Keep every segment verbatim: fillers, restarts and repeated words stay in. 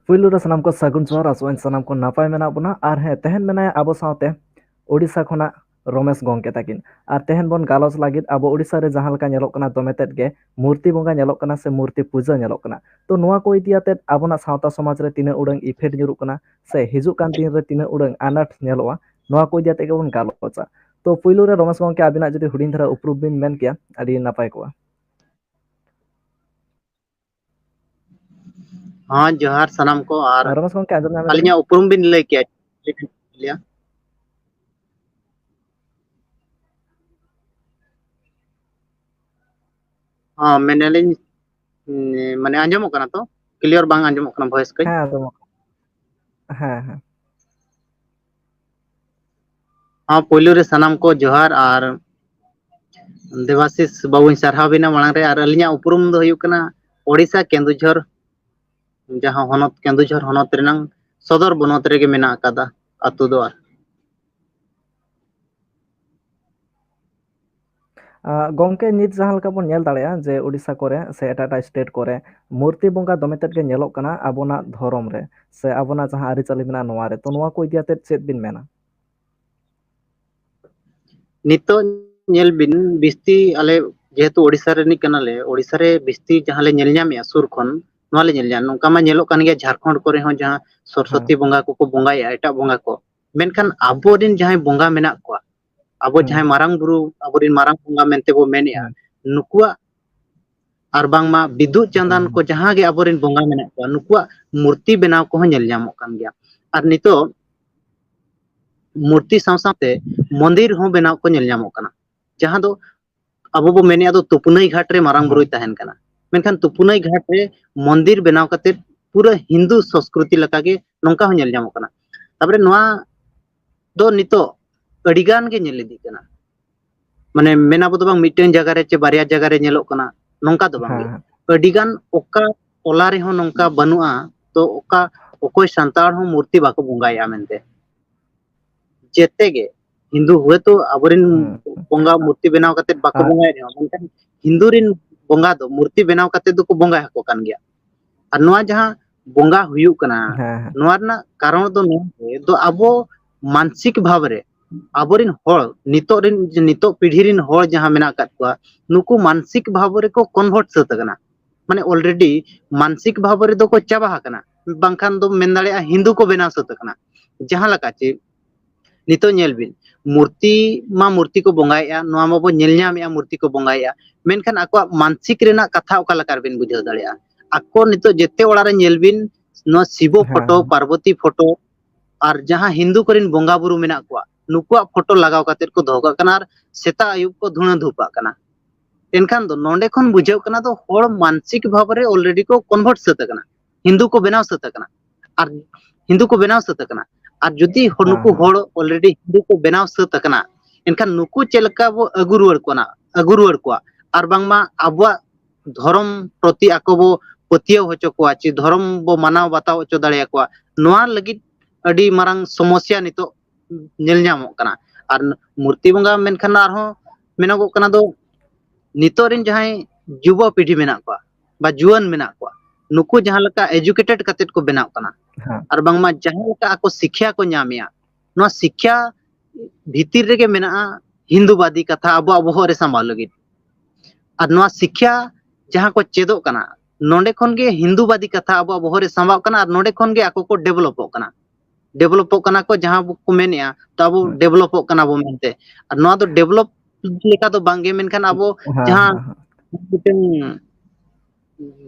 ᱯᱩᱭᱞᱩ ᱨᱮ ᱥᱟᱱᱟᱢ ᱠᱚ ᱥᱟᱹᱜᱩᱱ ᱡᱚᱦᱟᱨ, ᱟᱥᱚᱜ ᱟᱹᱧ ᱥᱟᱱᱟᱢ ᱠᱚ ᱱᱟᱯᱟᱭ ᱢᱮᱱᱟᱜ ᱵᱚᱱᱟ᱾ ᱟᱨ ᱦᱮᱸ, ᱛᱮᱦᱮᱧ ᱢᱮᱱᱟᱭᱟ ᱟᱵᱚ ᱥᱟᱶᱛᱮ ᱳᱰᱤᱥᱟ ᱠᱷᱚᱱᱟᱜ ᱨᱚᱢᱮᱥ ᱜᱚᱢᱠᱮ ᱛᱟᱹᱠᱤᱱ᱾ ᱟᱨ ᱛᱮᱦᱮᱧ ᱵᱚᱱ ᱜᱟᱞᱚᱪ ᱞᱟᱹᱜᱤᱫ ᱟᱵᱚ ᱳᱰᱤᱥᱟ ᱨᱮ ᱡᱟᱦᱟᱸ ᱞᱮᱠᱟ ᱧᱮᱞᱚᱜ ᱠᱟᱱᱟ, ᱫᱚᱢᱮ ᱛᱮᱫ ᱜᱮ ᱢᱩᱨᱛᱤ ᱵᱚᱸᱜᱟ ᱧᱮᱞᱚᱜ ᱠᱟᱱᱟ ᱥᱮ ᱢᱩᱨᱛᱤ ᱯᱩᱡᱟᱹ ᱧᱮᱞᱚᱜ ᱠᱟᱱᱟ᱾ ᱛᱚ ᱱᱚᱣᱟ ᱠᱚ ᱤᱫᱤ ᱟᱛᱮᱫ ᱟᱵᱚᱱᱟᱜ ᱥᱟᱶᱛᱟ ᱥᱚᱢᱟᱡᱽ ᱨᱮ ᱛᱤᱱᱟᱹᱜ ᱩᱰᱟᱹᱝ effect ᱧᱩᱨᱩᱜ ᱠᱟᱱᱟ ᱥᱮ ᱦᱤᱡᱩᱜ ᱠᱟᱱ ᱫᱤᱱ ᱨᱮ ᱛᱤᱱᱟᱹᱜ ᱩᱰᱟᱹᱝ ᱟᱱᱟᱴ ᱧᱮᱞᱚᱜᱼᱟ, ᱱᱚᱣᱟ ᱠᱚ ᱤᱫᱤ ᱟᱛᱮᱫ ᱜᱮᱵᱚᱱ ᱜᱟᱞᱚᱪᱟ᱾ ᱛᱚ ᱯᱩᱭᱞᱩ ᱨᱮ ᱨᱚᱢᱮᱥ ᱜᱚᱢᱠᱮ, ᱟᱹᱵᱤᱱᱟᱜ ᱡᱩᱫᱤ ᱦᱩᱰᱤᱧ ᱫᱷᱟᱨᱟ ᱩᱯᱨᱩᱢ ᱵᱤᱱ ᱢᱮᱱ ᱠᱮᱭᱟ, ᱟᱹᱰᱤ ᱱᱟᱯᱟᱭ ᱠᱚᱜᱼᱟ᱾ ᱦᱚᱸ, ᱡᱚᱦᱟᱨ ᱥᱟᱱᱟᱢ ᱠᱚ᱾ ᱟᱨ ᱨᱚᱢᱮᱥ ᱜᱚᱢᱠᱮ, ᱟᱸᱡᱚᱢ ᱧᱟᱢ ᱮᱫᱟ ᱵᱤᱱ? ᱟᱹᱞᱤᱧᱟᱜ ᱩᱯᱨᱩᱢ ᱵᱤᱱ ᱞᱟᱹᱭ ᱠᱮᱭᱟ? ᱦᱚᱸ, ᱢᱮᱱᱮᱫᱼᱟᱞᱤᱧ, ᱩᱸ, ᱢᱟᱱᱮ, ᱟᱸᱡᱚᱢᱚᱜ ᱠᱟᱱᱟ ᱛᱚ? Clear ᱵᱟᱝ ᱟᱸᱡᱚᱢᱚᱜ ᱠᱟᱱᱟ voice ᱠᱟᱹᱡ? ᱦᱮᱸ, ᱟᱸᱡᱚᱢᱚᱜ ᱠᱟᱱᱟ᱾ ᱦᱮᱸ, ᱦᱮᱸ᱾ ᱦᱚᱸ, ᱯᱳᱭᱞᱳ ᱨᱮ ᱥᱟᱱᱟᱢ ᱠᱚ ᱡᱚᱦᱟᱨ ᱟᱨ ᱫᱮᱵᱟᱥᱤᱥ ᱵᱟᱵᱩᱧ ᱥᱟᱨᱦᱟᱣ ᱵᱤᱱᱟ ᱢᱟᱲᱟᱝ ᱨᱮ᱾ ᱟᱨ ᱟᱹᱞᱤᱧᱟᱜ ᱩᱯᱨᱩᱢ ᱫᱚ ᱦᱩᱭᱩᱜ ᱠᱟᱱᱟ ᱳᱰᱤᱥᱟ ᱠᱮᱱᱫᱩᱡᱷᱚᱨ, ᱡᱟᱦᱟᱸ ᱦᱚᱱᱚᱛ ᱠᱮᱱᱫᱩᱡᱷᱚᱨ ᱦᱚᱱᱚᱛ ᱨᱮᱱᱟᱝ ᱥᱚᱫᱚᱨ ᱵᱚᱱᱚᱛ ᱨᱮᱜᱮ ᱢᱮᱱᱟᱜ ᱟᱠᱟᱫᱟ ᱟᱹᱛᱩ ᱫᱚ᱾ ᱟᱨ ᱟᱸ, ᱜᱚᱢᱠᱮ, ᱱᱤᱛ ᱡᱟᱦᱟᱸ ᱞᱮᱠᱟ ᱵᱚᱱ ᱧᱮᱞ ᱫᱟᱲᱮᱭᱟᱜᱼᱟ ᱡᱮ ᱳᱰᱤᱥᱟ ᱠᱚᱨᱮ ᱥᱮ ᱮᱴᱟᱜ ᱮᱴᱟᱜ state ᱠᱚᱨᱮ ᱢᱩᱨᱛᱤ ᱵᱚᱸᱜᱟ ᱫᱚᱢᱮ ᱛᱮᱫ ᱜᱮ ᱧᱮᱞᱚᱜ ᱠᱟᱱᱟ ᱟᱵᱚᱱᱟᱜ ᱫᱷᱚᱨᱚᱢ ᱨᱮ ᱥᱮ ᱟᱵᱚᱱᱟᱜ ᱡᱟᱦᱟᱸ ᱟᱹᱨᱤᱪᱟᱹᱞᱤ ᱢᱮᱱᱟᱜᱼᱟ ᱱᱚᱣᱟ ᱨᱮ, ᱛᱚ ᱱᱚᱣᱟ ᱠᱚ ᱤᱫᱤ ᱟᱛᱮᱫ ᱪᱮᱫ ᱵᱤᱱ ᱢᱮᱱᱟ? ᱱᱤᱛᱚᱜ ᱧᱮᱞ ᱵᱤᱱ, ᱵᱤᱥᱛᱤ ᱟᱞᱮ ᱡᱮᱦᱮᱛᱩ ᱳᱰᱤᱥᱟ ᱨᱤᱱᱤᱡ ᱠᱟᱱᱟᱞᱮ, ᱳᱰᱤᱥᱟ ᱨᱮ ᱵᱤᱥᱛᱤ ᱡᱟᱦᱟᱸ ᱞᱮ ᱧᱮᱞ ᱧᱟᱢᱮᱜᱼᱟ ᱥᱩᱨ ᱠᱷᱚᱱ, ᱱᱚᱣᱟ ᱞᱮ ᱧᱮᱞ ᱧᱟᱢ, ᱱᱚᱝᱠᱟ ᱢᱟ ᱧᱮᱞᱚᱜ ᱠᱟᱱ ᱜᱮᱭᱟ ᱡᱷᱟᱲᱠᱷᱚᱸᱰ ᱠᱚᱨᱮ ᱦᱚᱸ, ᱡᱟᱦᱟᱸ ᱥᱚᱨᱚᱥᱚᱛᱤ ᱦᱮᱸ᱾ ᱵᱚᱸᱜᱟ ᱠᱚᱠᱚ ᱵᱚᱸᱜᱟᱭᱮᱜᱼᱟ, ᱮᱴᱟᱜ ᱵᱚᱸᱜᱟ ᱠᱚ, ᱢᱮᱱᱠᱷᱟᱱ ᱟᱵᱚᱨᱮᱱ ᱡᱟᱦᱟᱸᱭ ᱵᱚᱸᱜᱟ ᱢᱮᱱᱟᱜ ᱠᱚᱣᱟ, ᱟᱵᱚ ᱦᱮᱸ᱾ ᱡᱟᱦᱟᱸᱭ ᱢᱟᱨᱟᱝ ᱵᱩᱨᱩ, ᱟᱵᱚᱨᱮᱱ ᱢᱟᱨᱟᱝ ᱵᱚᱸᱜᱟ ᱢᱮᱱᱛᱮ ᱵᱚ ᱢᱮᱱᱮᱜᱼᱟ, ᱦᱮᱸ᱾ ᱱᱩᱠᱩᱣᱟᱜ ᱟᱨ ᱵᱟᱝᱢᱟ ᱵᱤᱫᱩ ᱪᱟᱸᱫᱟᱱ ᱦᱮᱸ᱾ ᱠᱚ ᱡᱟᱦᱟᱸ ᱜᱮ ᱟᱵᱚᱨᱮᱱ ᱵᱚᱸᱜᱟ ᱢᱮᱱᱟᱜ ᱠᱚᱣᱟ, ᱱᱩᱠᱩᱣᱟᱜ ᱢᱩᱨᱛᱤ ᱵᱮᱱᱟᱣ ᱠᱚᱦᱚᱸ ᱧᱮᱞ ᱧᱟᱢᱚᱜ ᱠᱟᱱ ᱜᱮᱭᱟ᱾ ᱟᱨ ᱱᱤᱛᱚᱜ ᱢᱩᱨᱛᱤ ᱥᱟᱶ ᱥᱟᱶᱛᱮ ᱢᱚᱱᱫᱤᱨ ᱦᱚᱸ ᱵᱮᱱᱟᱣ ᱠᱚ ᱧᱮᱞ ᱧᱟᱢᱚᱜ ᱠᱟᱱᱟ, ᱡᱟᱦᱟᱸ ᱫᱚ ᱟᱵᱚ ᱵᱚ ᱢᱮᱱᱮᱜᱼᱟ ᱫᱚ ᱛᱩᱯᱩᱱᱟᱹᱭ ᱜᱷᱟᱴ ᱨᱮ ᱢᱟᱨᱟᱝ ᱦᱮᱸ᱾ ᱵᱩᱨᱩᱭ ᱛᱟᱦᱮᱱ ᱠᱟᱱᱟ, ᱢᱮᱱᱠᱷᱟᱱ ᱛᱩᱯᱩᱱᱟᱹᱭ ᱜᱷᱟᱴ ᱨᱮ ᱢᱚᱱᱫᱤᱨ ᱵᱮᱱᱟᱣ ᱠᱟᱛᱮ ᱯᱩᱨᱟᱹ ᱦᱤᱱᱫᱩ ᱥᱚᱸᱥᱠᱨᱤᱛᱤ ᱞᱮᱠᱟᱜᱮ ᱱᱚᱝᱠᱟ ᱦᱚᱸ ᱧᱮᱞ ᱧᱟᱢᱚᱜ ᱠᱟᱱᱟ᱾ ᱛᱟᱨᱯᱚᱨᱮ ᱱᱚᱣᱟ ᱫᱚ ᱱᱤᱛᱚᱜ ᱟᱹᱰᱤ ᱜᱟᱱ ᱜᱮ ᱧᱮᱞ ᱤᱫᱤᱜ ᱠᱟᱱᱟ᱾ ᱢᱟᱱᱮ ᱢᱮᱱ ᱟᱵᱚ ᱫᱚ ᱵᱟᱝ ᱢᱤᱫᱴᱮᱱ ᱡᱟᱭᱜᱟ ᱨᱮ ᱪᱮ ᱵᱟᱨᱭᱟ ᱡᱟᱭᱜᱟ ᱨᱮ ᱧᱮᱞᱚᱜ ᱠᱟᱱᱟ, ᱱᱚᱝᱠᱟ ᱫᱚ ᱵᱟᱝ ᱦᱮᱸ, ᱜᱮ᱾ ᱦᱮᱸ᱾ ᱟᱹᱰᱤ ᱜᱟᱱ ᱚᱠᱟ ᱴᱚᱞᱟ ᱨᱮᱦᱚᱸ ᱱᱚᱝᱠᱟ ᱵᱟᱹᱱᱩᱜᱼᱟ, ᱛᱚ ᱚᱠᱟ, ᱚᱠᱚᱭ ᱥᱟᱱᱛᱟᱲ ᱦᱚᱸ ᱢᱩᱨᱛᱤ ᱵᱟᱠᱚ ᱵᱚᱸᱜᱟᱭᱮᱜᱼᱟ ᱢᱮᱱᱛᱮ᱾ ᱡᱮᱛᱮ ᱜᱮ ᱦᱤᱱᱫᱩ ᱦᱚᱭᱛᱳ ᱟᱵᱚᱨᱮᱱ ᱦᱮᱸ᱾ ᱵᱚᱸᱜᱟ ᱢᱩᱨᱛᱤ ᱵᱮᱱᱟᱣ ᱠᱟᱛᱮ ᱵᱟᱠᱚ ᱟᱨ ᱵᱚᱸᱜᱟᱭ ᱨᱮᱦᱚᱸ, ᱢᱮᱱᱠᱷᱟᱱ ᱦᱤᱱᱫᱩ ᱨᱮᱱ ᱵᱚᱸᱜᱟ ᱫᱚ ᱢᱩᱨᱛᱤ ᱵᱮᱱᱟᱣ ᱠᱟᱛᱮ ᱫᱚᱠᱚ ᱵᱚᱸᱜᱟ ᱟᱠᱚ ᱠᱟᱱ ᱜᱮᱭᱟ᱾ ᱟᱨ ᱱᱚᱣᱟ ᱡᱟᱦᱟᱸ ᱵᱚᱸᱜᱟ ᱦᱩᱭᱩᱜ ᱠᱟᱱᱟ᱾ ᱦᱮᱸ, ᱦᱮᱸ᱾ ᱱᱚᱣᱟ ᱨᱮᱱᱟᱜ ᱠᱟᱨᱚᱱ ᱫᱚ ᱱᱚᱣᱟ ᱜᱮ, ᱫᱚ ᱟᱵᱚ ᱢᱟᱱᱥᱤᱠ ᱵᱷᱟᱵᱽ ᱨᱮ ᱟᱵᱚᱨᱮᱱ ᱦᱚᱲ, ᱱᱤᱛᱚᱜ ᱨᱮᱱ, ᱱᱤᱛᱚᱜ ᱯᱤᱲᱦᱤ ᱨᱮᱱ ᱦᱚᱲ ᱡᱟᱦᱟᱸ ᱢᱮᱱᱟᱜ ᱟᱠᱟᱫ ᱠᱚᱣᱟ, ᱱᱩᱠᱩ ᱢᱟᱱᱥᱤᱠ ᱵᱷᱟᱵᱽ ᱨᱮᱠᱚ convert ᱥᱟᱹᱛ ᱟᱠᱟᱱᱟ᱾ ᱢᱟᱱᱮ already ᱢᱟᱱᱥᱤᱠ ᱵᱷᱟᱵᱽ ᱨᱮᱫᱚ ᱠᱚ ᱪᱟᱵᱟ ᱟᱠᱟᱱᱟ, ᱵᱟᱝᱠᱷᱟᱱ ᱫᱚ ᱢᱮᱱ ᱫᱟᱲᱮᱭᱟᱜᱼᱟ ᱦᱤᱱᱫᱩ ᱠᱚ ᱵᱮᱱᱟᱣ ᱥᱟᱹᱛ ᱟᱠᱟᱱᱟ᱾ ᱡᱟᱦᱟᱸ ᱞᱮᱠᱟ ᱪᱮ ᱱᱤᱛᱚᱜ ᱧᱮᱞ ᱵᱤᱱ, ᱢᱩᱨᱛᱤ ᱢᱟ ᱢᱩᱨᱛᱤ ᱠᱚ ᱵᱚᱸᱜᱟᱭᱮᱫᱼᱟ, ᱱᱚᱣᱟ ᱢᱟᱵᱚ ᱧᱮᱞ ᱧᱟᱢᱮᱫᱼᱟ ᱢᱩᱨᱛᱤ ᱠᱚ ᱵᱚᱸᱜᱟᱭᱮᱫᱼᱟ, ᱢᱮᱱᱠᱷᱟᱱ ᱟᱠᱚᱣᱟᱜ ᱢᱟᱱᱥᱤᱠ ᱨᱮᱱᱟᱜ ᱠᱟᱛᱷᱟ ᱚᱠᱟ ᱞᱮᱠᱟ ᱨᱮᱵᱤᱱ ᱵᱩᱡᱷᱟᱹᱣ ᱫᱟᱲᱮᱭᱟᱜᱼᱟ? ᱟᱠᱚ ᱱᱤᱛᱚᱜ ᱡᱮᱛᱮ ᱚᱲᱟᱜ ᱨᱮ ᱧᱮᱞ ᱵᱤᱱ, ᱱᱚᱣᱟ ᱥᱤᱵᱚ ᱦᱮᱸ, ᱯᱷᱳᱴᱳ, ᱦᱮᱸ᱾ ᱯᱟᱨᱵᱚᱛᱤ ᱯᱷᱳᱴᱳ, ᱟᱨ ᱡᱟᱦᱟᱸ ᱦᱤᱱᱫᱩ ᱠᱚᱨᱮᱱ ᱵᱚᱸᱜᱟ ᱵᱩᱨᱩ ᱢᱮᱱᱟᱜ ᱠᱚᱣᱟ, ᱱᱩᱠᱩᱣᱟᱜ ᱯᱷᱳᱴᱳ ᱞᱟᱜᱟᱣ ᱠᱟᱛᱮᱫ ᱠᱚ ᱫᱚᱦᱚ ᱠᱟᱜ ᱠᱟᱱᱟ ᱟᱨ ᱥᱮᱛᱟᱜ ᱟᱹᱭᱩᱵ ᱠᱚ ᱫᱷᱩᱬᱟᱹ ᱫᱷᱩᱯᱟᱜ ᱠᱟᱱᱟ᱾ ᱮᱱᱠᱷᱟᱱ ᱫᱚ ᱱᱚᱰᱮ ᱠᱷᱚᱱ ᱵᱩᱡᱷᱟᱹᱜ ᱠᱟᱱᱟ ᱫᱚ ᱦᱚᱲ ᱢᱟᱱᱥᱤᱠ ᱵᱷᱟᱵᱽ ᱨᱮ already ᱠᱚ convert ᱥᱟᱹᱛ ᱟᱠᱟᱱᱟ, ᱦᱤᱱᱫᱩ ᱠᱚ ᱵᱮᱱᱟᱣ ᱥᱟᱹᱛ ᱟᱠᱟᱱᱟ, ᱟᱨ ᱦᱤᱱᱫᱩ ᱠᱚ ᱵᱮᱱᱟᱣ ᱥᱟᱹᱛ ᱟᱠᱟᱱᱟ᱾ ᱟᱨ ᱡᱩᱫᱤ ᱦᱚ-, ᱦᱮᱸ, ᱱᱩᱠᱩ ᱦᱮᱸ᱾ ᱦᱚᱲ already ᱦᱤᱱᱫᱩ ᱠᱚ ᱵᱮᱱᱟᱣ ᱥᱟᱹᱛ ᱟᱠᱟᱱᱟ, ᱮᱱᱠᱷᱟᱱ ᱱᱩᱠᱩ ᱪᱮᱫ ᱞᱮᱠᱟ ᱵᱚ ᱟᱹᱜᱩ ᱨᱩᱣᱟᱹᱲ ᱠᱚᱣᱟ, ᱟᱹᱜᱩ ᱨᱩᱣᱟᱹᱲ ᱠᱚᱣᱟ? ᱟᱨ ᱵᱟᱝᱢᱟ ᱟᱵᱚᱣᱟᱜ ᱫᱷᱚᱨᱚᱢ ᱯᱨᱚᱛᱤ ᱟᱠᱚ ᱵᱚ ᱯᱟᱹᱛᱭᱟᱹᱣ ᱦᱚᱪᱚ ᱠᱚᱣᱟ, ᱪᱮ ᱫᱷᱚᱨᱚᱢ ᱵᱚ ᱢᱟᱱᱟᱣ ᱵᱟᱛᱟᱣ ᱦᱚᱪᱚ ᱫᱟᱲᱮᱭᱟᱠᱚᱣᱟ, ᱱᱚᱣᱟ ᱞᱟᱹᱜᱤᱫ ᱟᱹᱰᱤ ᱢᱟᱨᱟᱝ ᱥᱚᱢᱚᱥᱥᱟ ᱱᱤᱛᱚᱜ ᱧᱮᱞ ᱧᱟᱢᱚᱜ ᱠᱟᱱᱟ᱾ ᱟᱨ ᱢᱩᱨᱛᱤ ᱵᱚᱸᱜᱟ ᱢᱮᱱᱠᱷᱟᱱ ᱟᱨᱦᱚᱸ ᱢᱮᱱᱚᱜᱚᱜ ᱠᱟᱱᱟ ᱫᱚ ᱱᱤᱛᱚᱜ ᱨᱮᱱ ᱡᱟᱦᱟᱸᱭ ᱡᱩᱵᱚ ᱯᱤᱲᱦᱤ ᱢᱮᱱᱟᱜ ᱠᱚᱣᱟ ᱵᱟ ᱡᱩᱣᱟᱹᱱ ᱢᱮᱱᱟᱜ ᱠᱚᱣᱟ, ᱱᱩᱠᱩ ᱡᱟᱦᱟᱸ ᱞᱮᱠᱟ educated ᱠᱟᱛᱮᱫ ᱠᱚ ᱵᱮᱱᱟᱜ ᱠᱟᱱᱟ, ᱦᱮᱸ᱾ ᱟᱨ ᱵᱟᱝᱢᱟ ᱡᱟᱦᱟᱸ ᱞᱮᱠᱟ ᱟᱠᱚ ᱥᱤᱠᱠᱷᱟ ᱠᱚ ᱧᱟᱢᱮᱜᱼᱟ, ᱱᱚᱣᱟ ᱥᱤᱠᱠᱷᱟ ᱵᱷᱤᱛᱤᱨ ᱨᱮᱜᱮ ᱢᱮᱱᱟᱜᱼᱟ ᱦᱤᱱᱫᱩᱵᱟᱫᱤ ᱠᱟᱛᱷᱟ ᱟᱵᱚᱣᱟᱜ ᱵᱚᱦᱚᱜ ᱨᱮ ᱥᱟᱢᱵᱟᱣ ᱞᱟᱹᱜᱤᱫ᱾ ᱟᱨ ᱱᱚᱣᱟ ᱥᱤᱠᱠᱷᱟ ᱡᱟᱦᱟᱸ ᱠᱚ ᱪᱮᱫᱚᱜ ᱠᱟᱱᱟ, ᱱᱚᱰᱮ ᱠᱷᱚᱱ ᱜᱮ ᱦᱤᱱᱫᱩᱵᱟᱫᱤ ᱠᱟᱛᱷᱟ ᱟᱵᱚᱣᱟᱜ ᱵᱚᱦᱚᱜ ᱨᱮ ᱥᱟᱢᱵᱟᱜ ᱠᱟᱱᱟ ᱟᱨ ᱱᱚᱰᱮ ᱠᱷᱚᱱ ᱜᱮ ᱟᱠᱚ ᱠᱚ developᱚᱜ ᱠᱟᱱᱟ᱾ developᱚᱜ ᱠᱟᱱᱟ ᱠᱚ, ᱡᱟᱦᱟᱸ ᱠᱚ ᱢᱮᱱᱮᱜᱼᱟ, ᱛᱚ ᱟᱵᱚ ᱦᱩᱸ᱾ developᱚᱜ ᱠᱟᱱᱟ ᱵᱚ ᱢᱮᱱᱛᱮ᱾ ᱟᱨ ᱱᱚᱣᱟ ᱫᱚ develop ᱞᱮᱠᱟ ᱫᱚ ᱵᱟᱝᱜᱮ, ᱢᱮᱱᱠᱷᱟᱱ ᱟᱵᱚ ᱦᱮᱸ, ᱡᱟᱦᱟᱸ ᱦᱮᱸ, ᱦᱮᱸ᱾ ᱢᱤᱫᱴᱮᱱ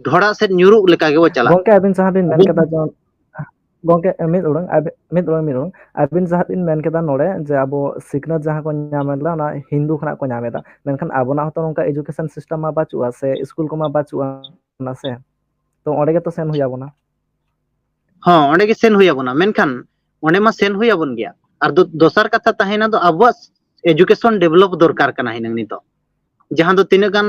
ᱰᱷᱚᱲᱟ ᱥᱮᱫ ᱧᱩᱨᱩᱜ ᱞᱮᱠᱟ ᱜᱮᱵᱚ ᱪᱟᱞᱟᱜ ᱜᱚᱝᱠᱮ, ᱠᱟᱱᱟ᱾ ᱟᱹᱵᱤᱱ ᱡᱟᱦᱟᱸ ᱵᱤᱱ ᱢᱮᱱ ᱟᱹᱵᱤᱱ ᱠᱮᱫᱟ, ᱡᱮᱢᱚᱱ, ᱜᱚᱝᱠᱮ, ᱢᱤᱫ ᱩᱰᱩᱝ, ᱟᱵᱤ-, ᱢᱤᱫ ᱩᱰᱩᱝ, ᱢᱤᱫ ᱩᱰᱩᱝ᱾ ᱟᱹᱵᱤᱱ ᱡᱟᱦᱟᱸ ᱵᱤᱱ ᱢᱮᱱ ᱠᱮᱫᱟ ᱱᱚᱰᱮ, ᱡᱮ ᱟᱵᱚ ᱥᱤᱠᱷᱱᱟᱹᱛ ᱡᱟᱦᱟᱸ ᱠᱚ ᱧᱟᱢ ᱮᱫᱟ, ᱚᱱᱟ ᱦᱤᱱᱫᱩ ᱠᱷᱚᱱᱟᱜ ᱠᱚ ᱧᱟᱢ ᱮᱫᱟ᱾ ᱢᱮᱱᱠᱷᱟᱱ ᱟᱵᱚᱱᱟᱜ ᱦᱚᱸᱛᱚ ᱱᱚᱝᱠᱟ education system ᱢᱟ ᱵᱟᱹᱪᱩᱜᱼᱟ, ᱥᱮ ᱥᱠᱩᱞ ᱠᱚᱢᱟ ᱵᱟᱹᱪᱩᱜᱼᱟ, ᱥᱮ? ᱛᱚ ᱚᱸᱰᱮ ᱜᱮᱛᱚ ᱥᱮᱱ ᱦᱩᱭ ᱟᱵᱚᱱᱟ᱾ ᱦᱚᱸ, ᱚᱸᱰᱮ ᱜᱮ ᱥᱮᱱ ᱦᱩᱭ ᱟᱵᱚᱱᱟ᱾ ᱢᱮᱱᱠᱷᱟᱱ ᱚᱸᱰᱮ ᱢᱟ ᱥᱮᱱ ᱦᱩᱭ ᱟᱵᱚᱱ ᱜᱮᱭᱟ᱾ ᱟᱨ ᱫᱚ-, ᱫᱚᱥᱟᱨ ᱠᱟᱛᱷᱟ ᱛᱟᱦᱮᱸᱭᱮᱱᱟ ᱫᱚ ᱟᱵᱚᱣᱟᱜ education develop ᱫᱚᱨᱠᱟᱨ ᱠᱟᱱᱟ ᱦᱤᱱᱟᱹᱝ ᱱᱤᱛᱚᱜ᱾ ᱡᱟᱦᱟᱸ ᱫᱚ ᱛᱤᱱᱟᱹᱜ ᱜᱟᱱ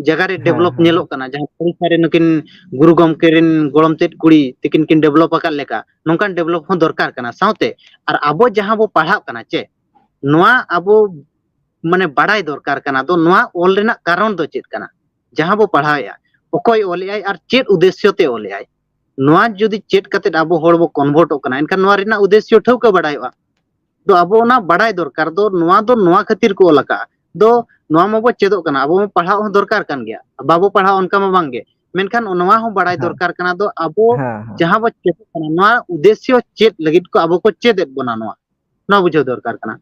ᱡᱟᱭᱜᱟ ᱨᱮ ᱦᱮᱸ, develop ᱦᱮᱸ, ᱧᱮᱞᱚᱜ ᱦᱮᱸ᱾ ᱠᱟᱱᱟ, ᱡᱟᱦᱟᱸ ᱯᱟᱹᱨᱤᱥᱟ ᱨᱮ ᱱᱩᱠᱤᱱ ᱜᱩᱨᱩ ᱜᱚᱢᱠᱮ ᱨᱮᱱ ᱜᱚᱲᱚᱢ ᱛᱮᱫ ᱠᱩᱲᱤ ᱛᱤᱠᱤᱱ ᱠᱤᱱ develop ᱟᱠᱟᱫ ᱞᱮᱠᱟ, ᱱᱚᱝᱠᱟᱱ develop ᱦᱚᱸ ᱫᱚᱨᱠᱟᱨ ᱠᱟᱱᱟ᱾ ᱥᱟᱶᱛᱮ ᱟᱨ ᱟᱵᱚ ᱡᱟᱦᱟᱸ ᱵᱚ ᱯᱟᱲᱦᱟᱜ ᱠᱟᱱᱟ ᱪᱮ, ᱱᱚᱣᱟ ᱟᱵᱚ ᱢᱟᱱᱮ ᱵᱟᱲᱟᱭ ᱫᱚᱨᱠᱟᱨ ᱠᱟᱱᱟ᱾ ᱫᱚ ᱱᱚᱣᱟ ᱚᱞ ᱨᱮᱱᱟᱜ ᱠᱟᱨᱚᱱ ᱫᱚ ᱪᱮᱫ ᱠᱟᱱᱟ? ᱡᱟᱦᱟᱸ ᱵᱚ ᱯᱟᱲᱦᱟᱣᱮᱫᱼᱟ, ᱚᱠᱚᱭ ᱚᱞᱮᱜᱼᱟᱭ ᱟᱨ ᱪᱮᱫ ᱩᱫᱽᱫᱮᱥᱥᱚ ᱛᱮ ᱚᱞᱮᱜᱼᱟᱭ? ᱱᱚᱣᱟ ᱡᱩᱫᱤ ᱪᱮᱫ ᱠᱟᱛᱮᱫ ᱟᱵᱚ ᱦᱚᱲ ᱵᱚ ᱠᱚᱱᱵᱷᱟᱨᱴᱚᱜ ᱠᱟᱱᱟ, ᱮᱱᱠᱷᱟᱱ ᱱᱚᱣᱟ ᱨᱮᱱᱟᱜ ᱩᱫᱽᱫᱮᱥᱭᱚ ᱴᱷᱟᱹᱣᱠᱟᱹ ᱵᱟᱲᱟᱭᱚᱜᱼᱟ᱾ ᱫᱚ ᱟᱵᱚ ᱚᱱᱟ ᱵᱟᱲᱟᱭ ᱫᱚᱨᱠᱟᱨ ᱫᱚ, ᱱᱚᱣᱟ ᱫᱚ ᱱᱚᱣᱟ ᱠᱷᱟᱹᱛᱤᱨ ᱠᱚ ᱚᱞ ᱟᱠᱟᱫᱼᱟ᱾ ᱫᱚ ᱱᱚᱣᱟ ᱢᱟᱵᱚ ᱪᱮᱫᱚᱜ ᱠᱟᱱᱟ, ᱟᱵᱚ ᱢᱟ ᱯᱟᱲᱦᱟᱜ ᱦᱚᱸ ᱫᱚᱨᱠᱟᱨ ᱠᱟᱱ ᱜᱮᱭᱟ, ᱵᱟᱵᱚ ᱯᱟᱲᱦᱟᱜᱼᱟ ᱚᱱᱠᱟ ᱢᱟ ᱵᱟᱝ ᱜᱮ, ᱢᱮᱱᱠᱷᱟᱱ ᱱᱚᱣᱟ ᱦᱚᱸ ᱵᱟᱲᱟᱭ ᱦᱮᱸ᱾ ᱫᱚᱨᱠᱟᱨ ᱠᱟᱱᱟ ᱫᱚ ᱟᱵᱚ ᱦᱮᱸ, ᱦᱮᱸ᱾ ᱡᱟᱦᱟᱸ ᱵᱚ ᱪᱮᱫᱚᱜ ᱠᱟᱱᱟ, ᱱᱚᱣᱟ ᱩᱫᱽᱫᱮᱥᱭᱚ ᱪᱮᱫ ᱞᱟᱹᱜᱤᱫ ᱠᱚ ᱟᱵᱚ ᱠᱚ ᱪᱮᱫ ᱮᱫ ᱵᱚᱱᱟ, ᱱᱚᱣᱟ ᱱᱚᱣᱟ ᱵᱩᱡᱷᱟᱹᱣ ᱫᱚᱨᱠᱟᱨ ᱠᱟᱱᱟ᱾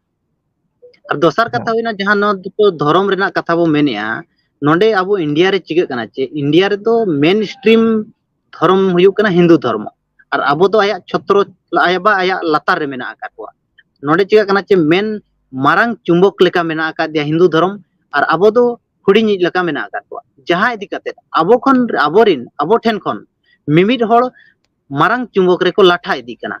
ᱟᱨ ᱫᱚᱥᱟᱨ ᱠᱟᱛᱷᱟ ᱦᱮᱸ᱾ ᱦᱩᱭᱱᱟ, ᱡᱟᱦᱟᱸ ᱱᱚᱣᱟ ᱫᱚ ᱫᱷᱚᱨᱚᱢ ᱨᱮᱱᱟᱜ ᱠᱟᱛᱷᱟ ᱵᱚ ᱢᱮᱱᱮᱜᱼᱟ, ᱱᱚᱰᱮ ᱟᱵᱚ ᱤᱱᱰᱤᱭᱟ ᱨᱮ ᱪᱤᱠᱟᱹᱜ ᱠᱟᱱᱟ ᱪᱮ, ᱤᱱᱰᱤᱭᱟ ᱨᱮᱫᱚ ᱢᱮᱱ ᱥᱴᱨᱤᱢ ᱫᱷᱚᱨᱚᱢ ᱦᱩᱭᱩᱜ ᱠᱟᱱᱟ ᱦᱤᱱᱫᱩ ᱫᱷᱚᱨᱢᱚ, ᱟᱨ ᱟᱵᱚ ᱫᱚ ᱟᱭᱟᱜ ᱪᱷᱚᱛᱨᱚ, ᱟᱭᱟᱜ ᱵᱟ ᱟᱭᱟᱜ ᱞᱟᱛᱟᱨ ᱨᱮ ᱢᱮᱱᱟᱜ ᱟᱠᱟᱫ ᱠᱚᱣᱟ᱾ ᱱᱚᱰᱮ ᱪᱤᱠᱟᱹᱜ ᱠᱟᱱᱟ ᱪᱮ, ᱢᱮᱱ ᱢᱟᱨᱟᱝ ᱪᱩᱢᱵᱚᱠ ᱞᱮᱠᱟ ᱢᱮᱱᱟᱜ ᱟᱠᱟᱫᱮᱭᱟ ᱦᱤᱱᱫᱩ ᱫᱷᱚᱨᱚᱢ, ᱟᱨ ᱟᱵᱚ ᱫᱚ ᱦᱩᱰᱤᱧᱤᱡ ᱞᱮᱠᱟ ᱢᱮᱱᱟᱜ ᱟᱠᱟᱫ ᱠᱚᱣᱟ᱾ ᱡᱟᱦᱟᱸ ᱤᱫᱤ ᱠᱟᱛᱮ ᱟᱵᱚ ᱠᱷᱚᱱ, ᱟᱵᱚᱨᱤᱱ, ᱟᱵᱚ ᱴᱷᱮᱱ ᱠᱷᱚᱱ ᱢᱤᱢᱤᱫ ᱦᱚᱲ ᱢᱟᱨᱟᱝ ᱪᱩᱢᱵᱚᱠ ᱨᱮᱠᱚ ᱞᱟᱴᱷᱟ ᱤᱫᱤᱜ ᱠᱟᱱᱟ,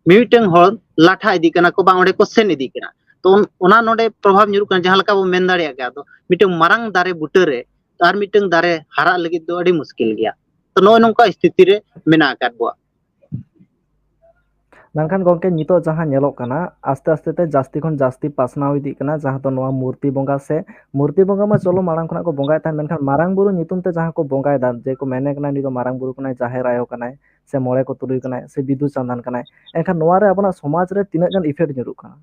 ᱢᱤᱢᱤᱫᱴᱟᱝ ᱦᱚᱲ ᱞᱟᱴᱷᱟ ᱤᱫᱤᱜ ᱠᱟᱱᱟ ᱠᱚ, ᱵᱟᱝ ᱚᱸᱰᱮ ᱠᱚ ᱥᱮᱱ ᱤᱫᱤᱜ ᱠᱟᱱᱟ᱾ ᱛᱚ ᱚᱱ-, ᱚᱱᱟ ᱱᱚᱰᱮ ᱯᱨᱚᱵᱷᱟᱵᱽ ᱧᱩᱨᱩᱜ ᱠᱟᱱᱟ, ᱡᱟᱦᱟᱸ ᱞᱮᱠᱟ ᱵᱚᱱ ᱢᱮᱱ ᱫᱟᱲᱮᱭᱟᱜ ᱜᱮᱭᱟ, ᱟᱫᱚ ᱢᱤᱫᱴᱟᱝ ᱢᱟᱨᱟᱝ ᱫᱟᱨᱮ ᱵᱩᱴᱟᱹ ᱨᱮ ᱟᱨ ᱢᱤᱫᱴᱟᱝ ᱫᱟᱨᱮ ᱦᱟᱨᱟᱜ ᱞᱟᱹᱜᱤᱫ ᱫᱚ ᱟᱹᱰᱤ ᱢᱩᱥᱠᱤᱞ ᱜᱮᱭᱟ᱾ ᱛᱚ ᱱᱚᱜᱼᱚᱭ ᱱᱚᱝᱠᱟ ᱥᱛᱷᱤᱛᱤ ᱨᱮ ᱢᱮᱱᱟᱜ ᱟᱠᱟᱫ ᱵᱚᱣᱟ᱾ ᱢᱮᱱᱠᱷᱟᱱ ᱜᱚᱢᱠᱮ, ᱱᱤᱛᱚᱜ ᱡᱟᱦᱟᱸ ᱧᱮᱞᱚᱜ ᱠᱟᱱᱟ, ᱟᱥᱛᱮ ᱟᱥᱛᱮ ᱛᱮ ᱡᱟᱹᱥᱛᱤ ᱠᱷᱚᱱ ᱡᱟᱹᱥᱛᱤ ᱯᱟᱥᱱᱟᱣ ᱤᱫᱤᱜ ᱠᱟᱱᱟ, ᱡᱟᱦᱟᱸ ᱫᱚ ᱱᱚᱣᱟ ᱢᱩᱨᱛᱤ ᱵᱚᱸᱜᱟ ᱥᱮ ᱢᱩᱨᱛᱤ ᱵᱚᱸᱜᱟ ᱢᱟ ᱪᱚᱞᱚ ᱢᱟᱲᱟᱝ ᱠᱷᱚᱱᱟᱜ ᱠᱚ ᱵᱚᱸᱜᱟᱭᱮᱫ ᱛᱟᱦᱮᱸᱫ, ᱢᱮᱱᱠᱷᱟᱱ ᱢᱟᱨᱟᱝ ᱵᱩᱨᱩ ᱧᱩᱛᱩᱢ ᱛᱮ ᱡᱟᱦᱟᱸ ᱠᱚ ᱵᱚᱸᱜᱟᱭᱮᱫᱟ, ᱡᱮ ᱠᱚ ᱢᱮᱱᱮ ᱠᱟᱱᱟ ᱱᱩᱭ ᱫᱚ ᱢᱟᱨᱟᱝ ᱵᱩᱨᱩ ᱠᱟᱱᱟᱭ, ᱡᱟᱦᱮᱨ ᱟᱭᱳ ᱠᱟᱱᱟᱭ, ᱥᱮ ᱢᱚᱬᱮ ᱠᱚ ᱛᱩᱨᱩᱭ ᱠᱟᱱᱟᱭ, ᱮᱱᱠᱷᱟᱱ ᱱᱚᱣᱟ ᱨᱮ ᱟᱵᱚᱱᱟᱜ ᱥᱚᱢᱟᱡᱽ ᱨᱮ ᱛᱤᱱᱟᱹᱜ ᱜᱟᱱ ᱤᱯᱷᱮᱠᱴ ᱧᱩᱨᱩᱜ ᱠᱟᱱᱟ?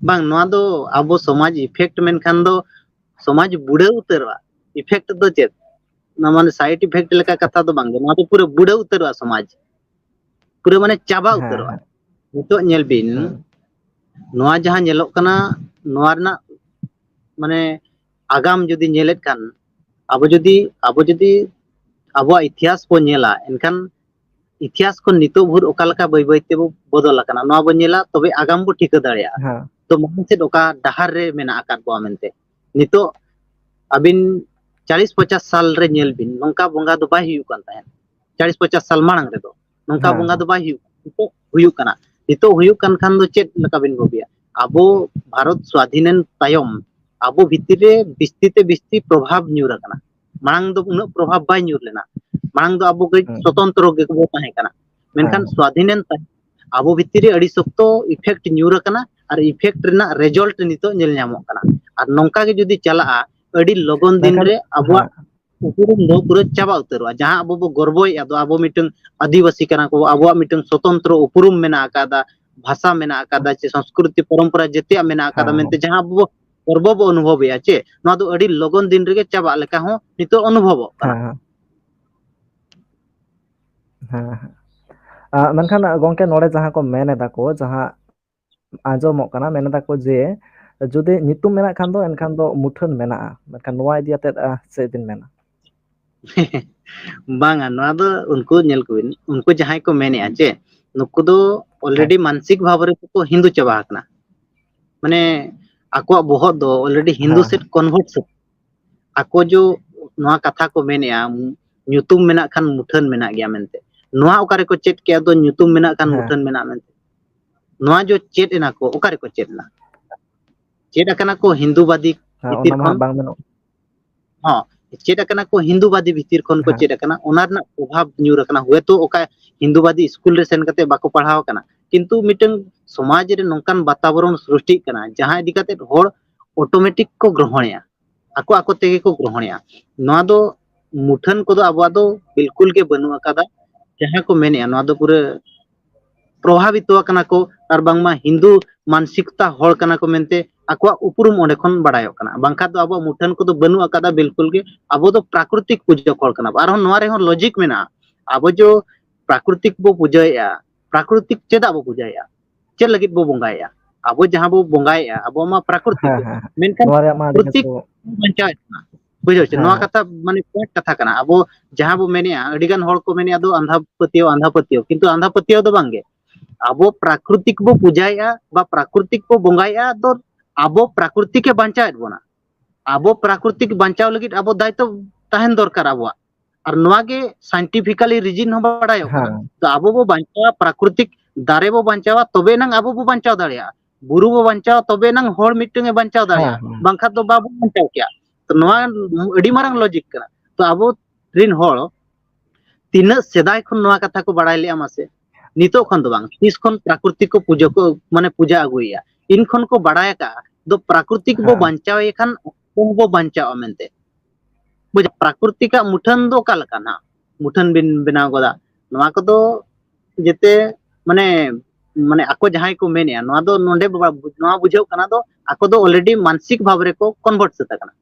ᱵᱟᱝ, ᱱᱚᱣᱟ ᱫᱚ ᱟᱵᱚ ᱥᱚᱢᱟᱡᱽ ᱤᱯᱷᱮᱠᱴ ᱢᱮᱱᱠᱷᱟᱱ ᱫᱚ ᱥᱚᱢᱟᱡᱽ ᱵᱩᱲᱟᱹᱣ ᱩᱛᱟᱹᱨᱚᱜᱼᱟ᱾ ᱤᱯᱷᱮᱠᱴ ᱫᱚ ᱪᱮᱫ? ᱚᱱᱟ ᱢᱟᱱᱮ ᱥᱟᱭᱤᱰ ᱤᱯᱷᱮᱠᱴ ᱞᱮᱠᱟ ᱠᱟᱛᱷᱟ ᱫᱚ ᱵᱟᱝ ᱜᱮ, ᱱᱚᱣᱟ ᱫᱚ ᱯᱩᱨᱟᱹ ᱵᱩᱲᱟᱹᱣ ᱩᱛᱟᱹᱨᱚᱜᱼᱟ ᱥᱚᱢᱟᱡᱽ, ᱯᱩᱨᱟᱹ ᱢᱟᱱᱮ ᱪᱟᱵᱟ ᱦᱮᱸ, ᱩᱛᱟᱹᱨᱚᱜᱼᱟ᱾ ᱦᱮᱸ᱾ ᱱᱤᱛᱚᱜ ᱧᱮᱞ ᱵᱤᱱ, ᱦᱮᱸ᱾ ᱱᱚᱣᱟ ᱡᱟᱦᱟᱸ ᱧᱮᱞᱚᱜ ᱠᱟᱱᱟ, ᱱᱚᱣᱟ ᱨᱮᱱᱟᱜ ᱢᱟᱱᱮ ᱟᱜᱟᱢ ᱡᱩᱫᱤ ᱧᱮᱞᱮᱫ ᱠᱷᱟᱱ, ᱟᱵᱚ ᱡᱩᱫᱤ, ᱟᱵᱚ ᱡᱩᱫᱤ ᱟᱵᱚᱣᱟᱜ ᱤᱛᱤᱦᱟᱥ ᱵᱚᱱ ᱧᱮᱞᱟ, ᱮᱱᱠᱷᱟᱱ ᱤᱛᱤᱦᱟᱥ ᱠᱷᱚᱱ ᱱᱤᱛᱚᱜ ᱵᱷᱳᱨ ᱚᱠᱟ ᱞᱮᱠᱟ ᱵᱟᱹᱭ ᱵᱟᱹᱭ ᱛᱮᱵᱚ ᱵᱚᱫᱚᱞ ᱟᱠᱟᱱᱟ, ᱱᱚᱣᱟ ᱵᱚᱱ ᱧᱮᱞᱟ, ᱛᱚᱵᱮ ᱟᱜᱟᱢ ᱵᱚ ᱴᱷᱤᱠᱟᱹ ᱫᱟᱲᱮᱭᱟᱜᱼᱟ᱾ ᱦᱮᱸ᱾ ᱛᱚ ᱢᱟᱲᱟᱝ ᱥᱮᱫ ᱚᱠᱟ ᱰᱟᱦᱟᱨ ᱨᱮ ᱢᱮᱱᱟᱜ ᱟᱠᱟᱫ ᱵᱚᱣᱟ ᱢᱮᱱᱛᱮ᱾ ᱱᱤᱛᱚᱜ ᱟᱹᱵᱤᱱ ᱪᱟᱞᱤᱥ ᱯᱚᱪᱟᱥ ᱥᱟᱞ ᱨᱮ ᱧᱮᱞ ᱵᱤᱱ, ᱱᱚᱝᱠᱟ ᱵᱚᱸᱜᱟ ᱫᱚ ᱵᱟᱭ ᱦᱩᱭᱩᱜ ᱠᱟᱱ ᱛᱟᱦᱮᱸᱫ᱾ ᱪᱟᱞᱤᱥ ᱯᱚᱪᱟᱥ ᱥᱟᱞ ᱢᱟᱲᱟᱝ ᱨᱮᱫᱚ ᱱᱚᱝᱠᱟ ᱦᱮᱸ, ᱵᱚᱸᱜᱟ ᱦᱮᱸ᱾ ᱫᱚ ᱵᱟᱭ ᱦᱩᱭᱩᱜ ᱠᱟᱱᱟ᱾ ᱱᱤᱛᱚᱜ ᱦᱩᱭᱩᱜ ᱠᱟᱱᱟ᱾ ᱱᱤᱛᱚᱜ ᱦᱩᱭᱩᱜ ᱠᱟᱱ ᱠᱷᱟᱱ ᱫᱚ ᱪᱮᱫ ᱞᱮᱠᱟ ᱵᱤᱱ ᱵᱷᱟᱹᱵᱤᱭᱟ? ᱟᱵᱚ ᱵᱷᱟᱨᱚᱛ ᱥᱣᱟᱫᱷᱤᱱᱮᱱ ᱛᱟᱭᱚᱢ ᱟᱵᱚ ᱵᱷᱤᱛᱤᱨ ᱨᱮ ᱵᱤᱥᱛᱤ ᱛᱮ ᱵᱤᱥᱛᱤ ᱯᱨᱚᱵᱷᱟᱵᱽ ᱧᱩᱨ ᱟᱠᱟᱱᱟ᱾ ᱢᱟᱲᱟᱝ ᱫᱚ ᱩᱱᱟᱹᱜ ᱯᱨᱚᱵᱷᱟᱵᱽ ᱵᱟᱭ ᱧᱩᱨ ᱞᱮᱱᱟ᱾ ᱢᱟᱲᱟᱝ ᱫᱚ ᱟᱵᱚ ᱠᱟᱹᱡ ᱦᱩᱸ᱾ ᱥᱚᱛᱚᱱᱛᱨᱚ ᱜᱮᱵᱚ ᱛᱟᱦᱮᱸ ᱠᱟᱱᱟ᱾ ᱢᱮᱱᱠᱷᱟᱱ ᱦᱮᱸ᱾ ᱥᱣᱟᱫᱷᱤᱱᱮᱱ ᱛᱟᱭᱚᱢ ᱟᱵᱚ ᱵᱷᱤᱛᱤᱨ ᱨᱮ ᱟᱹᱰᱤ ᱥᱚᱠᱛᱚ ᱤᱯᱷᱮᱠᱴ ᱧᱩᱨ ᱟᱠᱟᱱᱟ, ᱟᱨ ᱤᱯᱷᱮᱠᱴ ᱨᱮᱱᱟᱜ ᱨᱮᱡᱟᱞᱴ ᱱᱤᱛᱚᱜ ᱧᱮᱞ ᱧᱟᱢᱚᱜ ᱠᱟᱱᱟ᱾ ᱟᱨ ᱱᱚᱝᱠᱟ ᱜᱮ ᱡᱩᱫᱤ ᱪᱟᱞᱟᱜᱼᱟ, ᱟᱹᱰᱤ ᱞᱚᱜᱚᱱ ᱫᱤᱱ ᱢᱮᱱᱠᱷᱟᱱ, ᱨᱮ ᱟᱵᱚᱣᱟᱜ ᱦᱮᱸ᱾ ᱩᱯᱨᱩᱢ ᱫᱚ ᱯᱩᱨᱟᱹ ᱪᱟᱵᱟ ᱩᱛᱟᱹᱨᱚᱜᱼᱟ᱾ ᱡᱟᱦᱟᱸ ᱟᱵᱚ ᱵᱚ ᱜᱚᱨᱵᱚᱭᱮᱫᱼᱟ ᱫᱚ, ᱟᱵᱚ ᱢᱤᱫᱴᱟᱝ ᱟᱹᱫᱤᱵᱟᱹᱥᱤ ᱠᱟᱱᱟ ᱠᱚ, ᱟᱵᱚᱣᱟᱜ ᱢᱤᱫᱴᱟᱝ ᱥᱚᱛᱚᱱᱛᱨᱚ ᱩᱯᱨᱩᱢ ᱢᱮᱱᱟᱜ ᱟᱠᱟᱫᱟ, ᱵᱷᱟᱥᱟ ᱢᱮᱱᱟᱜ ᱟᱠᱟᱫᱟ, ᱪᱮ ᱥᱚᱝᱥᱠᱨᱤᱛᱤ ᱯᱚᱨᱚᱢᱯᱚᱨᱟ ᱡᱮᱛᱮᱭᱟᱜ ᱢᱮᱱᱟᱜ ᱟᱠᱟᱫᱟ ᱦᱮᱸ, ᱢᱮᱱᱛᱮ ᱦᱮᱸ᱾ ᱡᱟᱦᱟᱸ ᱟᱵᱚ ᱵᱚ ᱜᱚᱨᱵᱚ ᱵᱚ ᱚᱱᱩᱵᱷᱚᱵᱮᱜᱼᱟ, ᱪᱮ ᱱᱚᱣᱟ ᱫᱚ ᱟᱹᱰᱤ ᱞᱚᱜᱚᱱ ᱫᱤᱱ ᱨᱮᱜᱮ ᱪᱟᱵᱟᱜ ᱞᱮᱠᱟ ᱦᱚᱸ ᱱᱤᱛᱚᱜ ᱚᱱᱩᱵᱷᱚᱵᱚᱜ ᱠᱟᱱᱟ᱾ ᱦᱮᱸ, ᱦᱮᱸ᱾ ᱦᱮᱸ, ᱦᱮᱸ᱾ ᱟ, ᱢᱮᱱᱠᱷᱟᱱ ᱜᱚᱝᱠᱮ, ᱱᱚᱰᱮ ᱡᱟᱦᱟᱸ ᱠᱚ ᱢᱮᱱ ᱮᱫᱟ ᱠᱚ, ᱡᱟᱦᱟᱸ ᱟᱸᱡᱚᱢᱚᱜ ᱠᱟᱱᱟ, ᱢᱮᱱ ᱮᱫᱟ ᱠᱚ ᱡᱮ ᱡᱩᱫᱤ ᱧᱩᱛᱩᱢ ᱢᱮᱱᱟᱜ ᱠᱷᱟᱱ ᱫᱚ, ᱮᱱᱠᱷᱟᱱ ᱫᱚ ᱢᱩᱴᱷᱟᱹᱱ ᱢᱮᱱᱟᱜᱼᱟ᱾ ᱢᱮᱱᱠᱷᱟᱱ ᱱᱚᱣᱟ ᱤᱫᱤ ᱟᱛᱮᱫ, ᱟ, ᱪᱮᱫ ᱵᱤᱱ ᱢᱮᱱᱟ? ᱵᱟᱝᱟ, ᱱᱚᱣᱟ ᱫᱚ ᱩᱱᱠᱩ ᱧᱮᱞ ᱠᱚᱵᱤᱱ, ᱩᱱᱠᱩ ᱡᱟᱦᱟᱸᱭ ᱠᱚ ᱢᱮᱱᱮᱜᱼᱟ ᱪᱮ, ᱱᱩᱠᱩ ᱫᱚ ᱦᱮᱸ᱾ Already ᱢᱟᱱᱥᱤᱠ ᱵᱷᱟᱵᱽ ᱨᱮᱠᱚ ᱦᱤᱱᱫᱩ ᱪᱟᱵᱟ ᱟᱠᱟᱱᱟ᱾ ᱢᱟᱱᱮ ᱟᱠᱚᱣᱟᱜ ᱵᱚᱦᱚᱜ ᱫᱚ already ᱦᱤᱱᱫᱩ ᱦᱮᱸ, ᱥᱮᱫ ᱦᱮᱸ᱾ Convert ᱥᱟᱹᱛ᱾ ᱟᱠᱚ ᱡᱚ ᱱᱚᱣᱟ ᱠᱟᱛᱷᱟ ᱠᱚ ᱢᱮᱱᱮᱜᱼᱟ, ᱧᱩᱛᱩᱢ ᱢᱮᱱᱟᱜ ᱠᱷᱟᱱ ᱢᱩᱴᱷᱟᱹᱱ ᱢᱮᱱᱟᱜ ᱜᱮᱭᱟ ᱢᱮᱱᱛᱮ᱾ ᱱᱚᱣᱟ ᱚᱠᱟ ᱨᱮᱠᱚ ᱪᱮᱫ ᱠᱮᱜᱼᱟ ᱫᱚ, ᱧᱩᱛᱩᱢ ᱢᱮᱱᱟᱜ ᱠᱷᱟᱱ ᱦᱮᱸ᱾ ᱢᱩᱴᱷᱟᱹᱱ ᱢᱮᱱᱟᱜ ᱢᱮᱱᱛᱮ? ᱱᱚᱣᱟ ᱡᱚ ᱪᱮᱫ ᱮᱱᱟ ᱠᱚ, ᱚᱠᱟ ᱨᱮᱠᱚ ᱪᱮᱫ ᱮᱱᱟ? ᱪᱮᱫ ᱟᱠᱟᱱᱟ ᱠᱚ ᱦᱤᱱᱫᱩᱵᱟᱫᱤ ᱦᱮᱸ, ᱵᱷᱤᱛᱤᱨ ᱚᱱᱟ ᱢᱟ ᱠᱷᱚᱱ᱾ ᱦᱟᱸᱜ ᱵᱟᱝ ᱢᱮᱱᱚᱜ᱾ ᱦᱚᱸ, ᱪᱮᱫ ᱟᱠᱟᱱᱟ ᱠᱚ ᱦᱤᱱᱫᱩᱵᱟᱫᱤ ᱵᱷᱤᱛᱤᱨ ᱠᱷᱚᱱ ᱠᱚ ᱦᱮᱸ᱾ ᱪᱮᱫ ᱟᱠᱟᱱᱟ, ᱚᱱᱟ ᱨᱮᱱᱟᱜ ᱯᱨᱚᱵᱷᱟᱵᱽ ᱧᱩᱨ ᱟᱠᱟᱱᱟ᱾ ᱦᱚᱭᱛᱳ ᱚᱠᱟ ᱦᱤᱱᱫᱩᱵᱟᱫᱤ ᱥᱠᱩᱞ ᱨᱮ ᱥᱮᱱ ᱠᱟᱛᱮ ᱵᱟᱠᱚ ᱯᱟᱲᱦᱟᱣ ᱟᱠᱟᱱᱟ, ᱠᱤᱱᱛᱩ ᱢᱤᱫᱴᱟᱝ ᱥᱚᱢᱟᱡᱽ ᱨᱮ ᱱᱚᱝᱠᱟᱱ ᱵᱟᱛᱟᱵᱚᱨᱚᱱ ᱥᱨᱤᱥᱴᱤᱜ ᱠᱟᱱᱟ, ᱡᱟᱦᱟᱸ ᱤᱫᱤ ᱠᱟᱛᱮ ᱦᱚᱲ automatic ᱠᱚ ᱜᱨᱚᱦᱚᱬᱮᱜᱼᱟ, ᱟᱠᱚ ᱟᱠᱚ ᱛᱮᱜᱮ ᱠᱚ ᱜᱨᱚᱦᱚᱬᱮᱜᱼᱟ᱾ ᱱᱚᱣᱟ ᱫᱚ ᱢᱩᱴᱷᱟᱹᱱ ᱠᱚᱫᱚ ᱟᱵᱚᱣᱟᱜ ᱫᱚ ᱵᱤᱞᱠᱩᱞ ᱜᱮ ᱵᱟᱹᱱᱩᱜ ᱟᱠᱟᱫᱟ᱾ ᱡᱟᱦᱟᱸ ᱠᱚ ᱢᱮᱱᱮᱜᱼᱟ, ᱱᱚᱣᱟ ᱫᱚ ᱯᱩᱨᱟᱹ ᱯᱨᱚᱵᱷᱟᱵᱤᱛᱚ ᱟᱠᱟᱱᱟ ᱠᱚ, ᱟᱨ ᱵᱟᱝᱢᱟ ᱦᱤᱱᱫᱩ ᱢᱟᱱᱥᱤᱠᱛᱟ ᱦᱚᱲ ᱠᱟᱱᱟ ᱠᱚ ᱢᱮᱱᱛᱮ ᱟᱠᱚᱣᱟᱜ ᱩᱯᱨᱩᱢ ᱚᱸᱰᱮ ᱠᱷᱚᱱ ᱵᱟᱲᱟᱭᱚᱜ ᱠᱟᱱᱟ᱾ ᱵᱟᱝᱠᱷᱟᱱ ᱫᱚ ᱟᱵᱚᱣᱟᱜ ᱢᱩᱴᱷᱟᱹᱱ ᱠᱚᱫᱚ ᱵᱟᱹᱱᱩᱜ ᱟᱠᱟᱫᱟ ᱵᱤᱞᱠᱩᱞ ᱜᱮ᱾ ᱟᱵᱚ ᱫᱚ ᱯᱨᱟᱠᱨᱤᱛᱤᱠ ᱯᱩᱡᱟᱹ ᱦᱚᱲ ᱠᱟᱱᱟ ᱵᱚ᱾ ᱟᱨᱦᱚᱸ ᱱᱚᱣᱟ ᱨᱮᱦᱚᱸ logic ᱢᱮᱱᱟᱜᱼᱟ, ᱟᱵᱚ ᱡᱚ ᱯᱨᱟᱠᱨᱤᱛᱤᱠ ᱵᱚ ᱯᱩᱡᱟᱹᱭᱮᱫᱼᱟ, ᱯᱨᱟᱠᱨᱤᱛᱤᱠ ᱪᱮᱫᱟᱜ ᱵᱚ ᱯᱩᱡᱟᱹᱭᱮᱫᱼᱟ? ᱪᱮᱫ ᱞᱟᱹᱜᱤᱫ ᱵᱚ ᱵᱚᱸᱜᱟᱭᱮᱫᱼᱟ? ᱟᱵᱚ ᱡᱟᱦᱟᱸ ᱵᱚ ᱵᱚᱸᱜᱟᱭᱮᱫᱼᱟ, ᱟᱵᱚ ᱢᱟ ᱯᱨᱟᱠᱨᱤᱛᱤᱠ ᱦᱮᱸ, ᱠᱚ᱾ ᱦᱮᱸ᱾ ᱢᱮᱱᱠᱷᱟᱱ ᱱᱚᱣᱟ ᱨᱮᱭᱟᱜ ᱢᱟ ᱟᱹᱰᱤ ᱜᱟᱱ ᱯᱨᱟᱠᱨᱤᱛᱤᱠ ᱠᱚ ᱵᱟᱧᱪᱟᱣᱮᱫ ᱵᱚᱱᱟ᱾ ᱵᱩᱡᱷᱟᱹᱣ ᱪᱮ? ᱦᱮᱸ, ᱱᱚᱣᱟ ᱦᱮᱸ᱾ ᱠᱟᱛᱷᱟ ᱢᱟᱱᱮ point ᱠᱟᱛᱷᱟ ᱠᱟᱱᱟ᱾ ᱟᱵᱚ ᱡᱟᱦᱟᱸ ᱵᱚ ᱢᱮᱱᱮᱫᱼᱟ, ᱟᱹᱰᱤ ᱜᱟᱱ ᱦᱚᱲ ᱠᱚ ᱢᱮᱱᱮᱫᱼᱟ ᱫᱚ ᱟᱸᱫᱷᱟ ᱯᱟᱹᱛᱭᱟᱹᱣ, ᱟᱸᱫᱷᱟ ᱯᱟᱹᱛᱭᱟᱹᱣ, ᱠᱤᱱᱛᱩ ᱟᱸᱫᱷᱟ ᱯᱟᱹᱛᱭᱟᱹᱣ ᱫᱚ ᱵᱟᱝᱜᱮ᱾ ᱟᱵᱚ ᱯᱨᱟᱠᱨᱤᱛᱤᱠ ᱵᱚ ᱯᱩᱡᱟᱭᱮᱫᱼᱟ ᱵᱟ ᱯᱨᱟᱠᱨᱤᱛᱤᱠ ᱵᱚ ᱵᱚᱸᱜᱟᱭᱮᱫᱼᱟ, ᱫᱚ ᱟᱵᱚ ᱯᱨᱟᱠᱨᱤᱛᱤᱠ ᱮ ᱵᱟᱧᱪᱟᱣᱮᱫ ᱵᱚᱱᱟ᱾ ᱟᱵᱚ ᱯᱨᱟᱠᱨᱤᱛᱤᱠ ᱵᱟᱧᱪᱟᱣ ᱞᱟᱹᱜᱤᱫ ᱟᱵᱚ ᱫᱟᱭᱤᱛᱛᱚ ᱛᱟᱦᱮᱱ ᱫᱚᱨᱠᱟᱨ ᱟᱵᱚᱣᱟᱜ᱾ ᱟᱨ ᱱᱚᱣᱟ ᱜᱮ scientifically reason ᱦᱚᱸ ᱵᱟᱲᱟᱭᱚᱜ ᱠᱟᱱᱟ᱾ ᱦᱮᱸ᱾ ᱛᱚ ᱟᱵᱚ ᱵᱚ ᱵᱟᱧᱪᱟᱣᱟ, ᱯᱨᱟᱠᱨᱤᱛᱤᱠ ᱫᱟᱨᱮ ᱵᱚ ᱵᱟᱧᱪᱟᱣᱟ, ᱛᱚᱵᱮ ᱮᱱᱟᱝ ᱟᱵᱚ ᱵᱚ ᱵᱟᱧᱪᱟᱣ ᱫᱟᱲᱮᱭᱟᱜᱼᱟ᱾ ᱵᱩᱨᱩ ᱵᱚ ᱵᱟᱧᱪᱟᱣᱟ, ᱛᱚᱵᱮ ᱮᱱᱟᱝ ᱦᱚᱲ ᱢᱤᱫᱴᱟᱝ ᱮ ᱵᱟᱧᱪᱟᱣ ᱦᱮᱸ, ᱫᱟᱲᱮᱭᱟᱜᱼᱟ, ᱦᱮᱸ᱾ ᱵᱟᱝᱠᱷᱟᱱ ᱫᱚ ᱵᱟᱵᱚ ᱵᱟᱧᱪᱟᱣ ᱠᱮᱭᱟ᱾ ᱛᱚ ᱱᱚᱣᱟ ᱟᱹᱰᱤ ᱢᱟᱨᱟᱝ logic ᱠᱟᱱᱟ᱾ ᱛᱚ ᱟᱵᱚ ᱨᱤᱱ ᱦᱚᱲ ᱛᱤᱱᱟᱹᱜ ᱥᱮᱫᱟᱭ ᱠᱷᱚᱱ ᱱᱚᱣᱟ ᱠᱟᱛᱷᱟ ᱠᱚ ᱵᱟᱲᱟᱭ ᱞᱮᱜᱼᱟ ᱢᱟᱥᱮ? ᱱᱤᱛᱚᱜ ᱠᱷᱚᱱ ᱫᱚ ᱵᱟᱝ, ᱛᱤᱥ ᱠᱷᱚᱱ ᱯᱨᱟᱠᱨᱤᱛᱤᱠ ᱠᱚ ᱯᱩᱡᱟᱹ ᱠᱚ, ᱢᱟᱱᱮ, ᱯᱩᱡᱟᱹ ᱟᱹᱜᱩᱭᱮᱫᱼᱟ, ᱤᱱ ᱠᱷᱚᱱ ᱠᱚ ᱵᱟᱲᱟᱭ ᱟᱠᱟᱫᱼᱟ, ᱫᱚ ᱯᱨᱟᱠᱨᱤᱛᱤᱠ ᱵᱚ ᱦᱮᱸ᱾ ᱵᱟᱧᱪᱟᱣᱮ ᱠᱷᱟᱱ ᱟᱵᱚ ᱦᱚᱸᱵᱚ ᱵᱟᱧᱪᱟᱣᱟ ᱢᱮᱱᱛᱮ᱾ ᱵᱩᱡᱷᱟᱹᱣ, ᱯᱨᱟᱠᱨᱤᱛᱤᱠᱟᱜ ᱢᱩᱴᱷᱟᱹᱱ ᱫᱚ ᱚᱠᱟ ᱞᱮᱠᱟ ᱱᱟᱦᱟᱜ ᱢᱩᱴᱷᱟᱹᱱ ᱵᱤᱱ ᱵᱮᱱᱟᱣ ᱜᱚᱫᱟ? ᱱᱚᱣᱟ ᱠᱚᱫᱚ ᱡᱮᱛᱮ, ᱢᱟᱱᱮ, ᱢᱟᱱᱮ ᱟᱠᱚ ᱡᱟᱦᱟᱸᱭ ᱠᱚ ᱢᱮᱱᱮᱜᱼᱟ, ᱱᱚᱣᱟ ᱫᱚ ᱱᱚᱰᱮ ᱵᱟ-, ᱱᱚᱣᱟ ᱵᱩᱡᱷᱟᱹᱣ ᱠᱟᱱᱟ ᱫᱚ ᱟᱠᱚ ᱫᱚ already ᱢᱟᱱᱥᱤᱠ ᱵᱷᱟᱵᱽ ᱨᱮᱠᱚ convert ᱥᱟᱹᱛ ᱟᱠᱟᱱᱟ᱾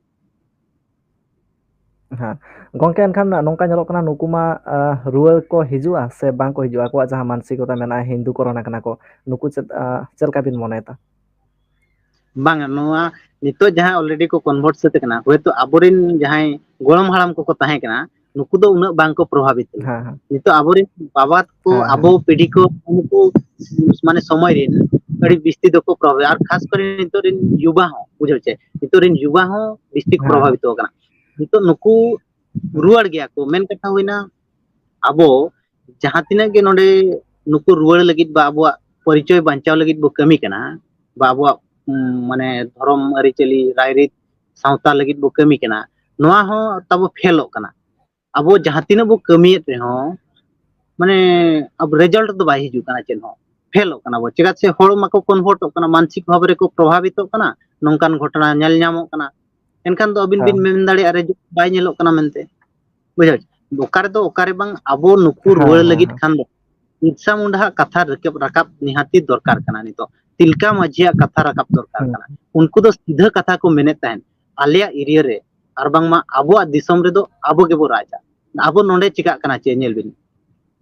ᱦᱮᱸ ᱜᱚᱝᱠᱮ, ᱮᱱᱠᱷᱟᱱ ᱱᱚᱝᱠᱟ ᱧᱮᱞᱚᱜ ᱠᱟᱱᱟ, ᱱᱩᱠᱩ ᱢᱟ ᱟᱸ, ᱨᱩᱣᱟᱹᱲ ᱠᱚ ᱦᱤᱡᱩᱜᱼᱟ ᱥᱮ ᱵᱟᱝ ᱠᱚ ᱦᱤᱡᱩᱜᱼᱟ? ᱟᱠᱚᱣᱟᱜ ᱡᱟᱦᱟᱸ ᱢᱟᱱᱥᱤᱠᱚᱛᱟ ᱢᱮᱱᱟᱜᱼᱟ, ᱦᱤᱱᱫᱩ ᱠᱚ ᱨᱚᱲ ᱠᱟᱱᱟ ᱠᱚ, ᱱᱩᱠᱩ ᱪᱮᱫ, ᱟᱸ, ᱪᱮᱫ ᱞᱮᱠᱟ ᱵᱤᱱ ᱢᱚᱱᱮᱭᱮᱫᱟ? ᱵᱟᱝ, ᱱᱚᱣᱟ ᱱᱤᱛᱚᱜ ᱡᱟᱦᱟᱸ already ᱠᱚ convert ᱥᱟᱹᱛ ᱟᱠᱟᱱᱟ, ᱦᱚᱭᱛᱳ ᱟᱵᱚᱨᱮᱱ ᱡᱟᱦᱟᱸᱭ ᱜᱚᱲᱚᱢ ᱦᱟᱲᱟᱢ ᱠᱚᱠᱚ ᱛᱟᱦᱮᱸ ᱠᱟᱱᱟ, ᱱᱩᱠᱩ ᱫᱚ ᱩᱱᱟᱹᱜ ᱵᱟᱝ ᱠᱚ ᱯᱨᱚᱵᱷᱟᱵᱤᱛ ᱞᱮᱱᱟ᱾ ᱦᱮᱸ, ᱦᱮᱸ᱾ ᱱᱤᱛᱚᱜ ᱟᱵᱚᱨᱮᱱ ᱵᱟᱵᱟ ᱠᱚ, ᱦᱮᱸ, ᱦᱮᱸ᱾ ᱟᱵᱚ ᱯᱤᱲᱦᱤ ᱠᱚ, ᱩᱱᱠᱩ ᱢᱟᱱᱮ ᱥᱚᱢᱚᱭ ᱨᱮᱱ ᱟᱹᱰᱤ ᱵᱤᱥᱛᱤ ᱫᱚᱠᱚ ᱯᱨᱚᱵᱷᱟᱵᱤᱛ, ᱟᱨ ᱠᱷᱟᱥ ᱠᱚᱨᱮ ᱱᱤᱛᱚᱜ ᱨᱮᱱ ᱭᱩᱵᱟ ᱦᱚᱸ, ᱵᱩᱡᱷᱟᱹᱣ ᱪᱮ, ᱱᱤᱛᱚᱜ ᱨᱮᱱ ᱭᱩᱵᱟ ᱦᱚᱸ ᱵᱤᱥᱛᱤ ᱠᱚ ᱦᱮᱸ, ᱦᱮᱸ᱾ ᱯᱨᱚᱵᱷᱟᱵᱤᱛ ᱟᱠᱟᱱᱟ᱾ ᱱᱤᱛᱚᱜ ᱱᱩᱠᱩ ᱨᱩᱣᱟᱹᱲ ᱜᱮᱭᱟ ᱠᱚ, ᱢᱮᱱ ᱠᱟᱛᱷᱟ ᱦᱩᱭᱱᱟ, ᱟᱵᱚ ᱡᱟᱦᱟᱸ ᱛᱤᱱᱟᱹᱜ ᱜᱮ ᱱᱚᱰᱮ ᱱᱩᱠᱩ ᱨᱩᱣᱟᱹᱲ ᱞᱟᱹᱜᱤᱫ ᱵᱟ ᱟᱵᱚᱣᱟᱜ ᱯᱚᱨᱤᱪᱚᱭ ᱵᱟᱧᱪᱟᱣ ᱞᱟᱹᱜᱤᱫ ᱵᱚ ᱠᱟᱹᱢᱤ ᱠᱟᱱᱟ, ᱵᱟ ᱟᱵᱚᱣᱟᱜ, ᱩᱢ, ᱢᱟᱱᱮ ᱫᱷᱚᱨᱚᱢ ᱟᱹᱨᱤᱪᱟᱹᱞᱤ, ᱨᱟᱭᱨᱤᱛ, ᱥᱟᱶᱛᱟ ᱞᱟᱹᱜᱤᱫ ᱵᱚ ᱠᱟᱹᱢᱤ ᱠᱟᱱᱟ, ᱱᱚᱣᱟ ᱦᱚᱸ ᱛᱟᱵᱚ ᱯᱷᱮᱞᱚᱜ ᱠᱟᱱᱟ᱾ ᱟᱵᱚ ᱡᱟᱦᱟᱸ ᱛᱤᱱᱟᱹᱜ ᱵᱚ ᱠᱟᱹᱢᱤᱭᱮᱫ ᱨᱮᱦᱚᱸ, ᱢᱟᱱᱮ ᱟᱵᱚ result ᱫᱚ ᱵᱟᱭ ᱦᱤᱡᱩᱜ ᱠᱟᱱᱟ ᱪᱮᱫ ᱦᱚᱸ, ᱯᱷᱮᱞᱚᱜ ᱠᱟᱱᱟ ᱵᱚ᱾ ᱪᱮᱫᱟᱜ ᱥᱮ ᱦᱚᱲ ᱢᱟᱠᱚ convertᱚᱜ ᱠᱟᱱᱟ, ᱢᱟᱱᱥᱤᱠ ᱵᱷᱟᱵᱽ ᱨᱮᱠᱚ ᱯᱨᱚᱵᱷᱟᱵᱤᱛᱚᱜ ᱠᱟᱱᱟ, ᱱᱚᱝᱠᱟᱱ ᱜᱷᱚᱴᱚᱱᱟ ᱧᱮᱞ ᱧᱟᱢᱚᱜ ᱠᱟᱱᱟ᱾ ᱮᱱᱠᱷᱟᱱ ᱫᱚ ᱟᱹᱵᱤᱱ ᱵᱤᱱ ᱦᱮᱸ᱾ ᱢᱮᱱ ᱫᱟᱲᱮᱭᱟᱜᱼᱟ ᱨᱮ ᱵᱟᱭ ᱧᱮᱞᱚᱜ ᱠᱟᱱᱟ ᱢᱮᱱᱛᱮ, ᱵᱩᱡᱷᱟᱹᱣ? ᱚᱠᱟ ᱨᱮᱫᱚ, ᱚᱠᱟ ᱨᱮ ᱵᱟᱝ, ᱟᱵᱚ ᱱᱩᱠᱩ ᱦᱮᱸ, ᱨᱩᱣᱟᱹᱲ ᱦᱮᱸ, ᱞᱟᱹᱜᱤᱫ ᱦᱮᱸ᱾ ᱠᱷᱟᱱ ᱫᱚ ᱵᱤᱨᱥᱟ ᱢᱩᱱᱰᱟ ᱦᱟᱜ ᱠᱟᱛᱷᱟ ᱨᱟᱠᱟᱵ, ᱨᱟᱠᱟᱵ ᱱᱤᱦᱟᱹᱛᱤ ᱫᱚᱨᱠᱟᱨ ᱠᱟᱱᱟ᱾ ᱱᱤᱛᱚᱜ ᱛᱤᱞᱠᱟ ᱢᱟᱹᱡᱷᱤᱭᱟᱜ ᱠᱟᱛᱷᱟ ᱨᱟᱠᱟᱵ ᱫᱚᱨᱠᱟᱨ ᱦᱮᱸ᱾ ᱠᱟᱱᱟ᱾ ᱩᱱᱠᱩ ᱫᱚ ᱥᱤᱫᱷᱟᱹ ᱠᱟᱛᱷᱟ ᱠᱚ ᱢᱮᱱᱮᱫ ᱛᱟᱦᱮᱸᱫ, ᱟᱞᱮᱭᱟᱜ area ᱨᱮ ᱟᱨ ᱵᱟᱝᱢᱟ ᱟᱵᱚᱣᱟᱜ ᱫᱤᱥᱚᱢ ᱨᱮᱫᱚ ᱟᱵᱚ ᱜᱮᱵᱚ ᱨᱟᱡᱟ᱾ ᱟᱵᱚ ᱱᱚᱰᱮ ᱪᱤᱠᱟᱜ ᱠᱟᱱᱟ ᱪᱮ, ᱧᱮᱞ ᱵᱤᱱ,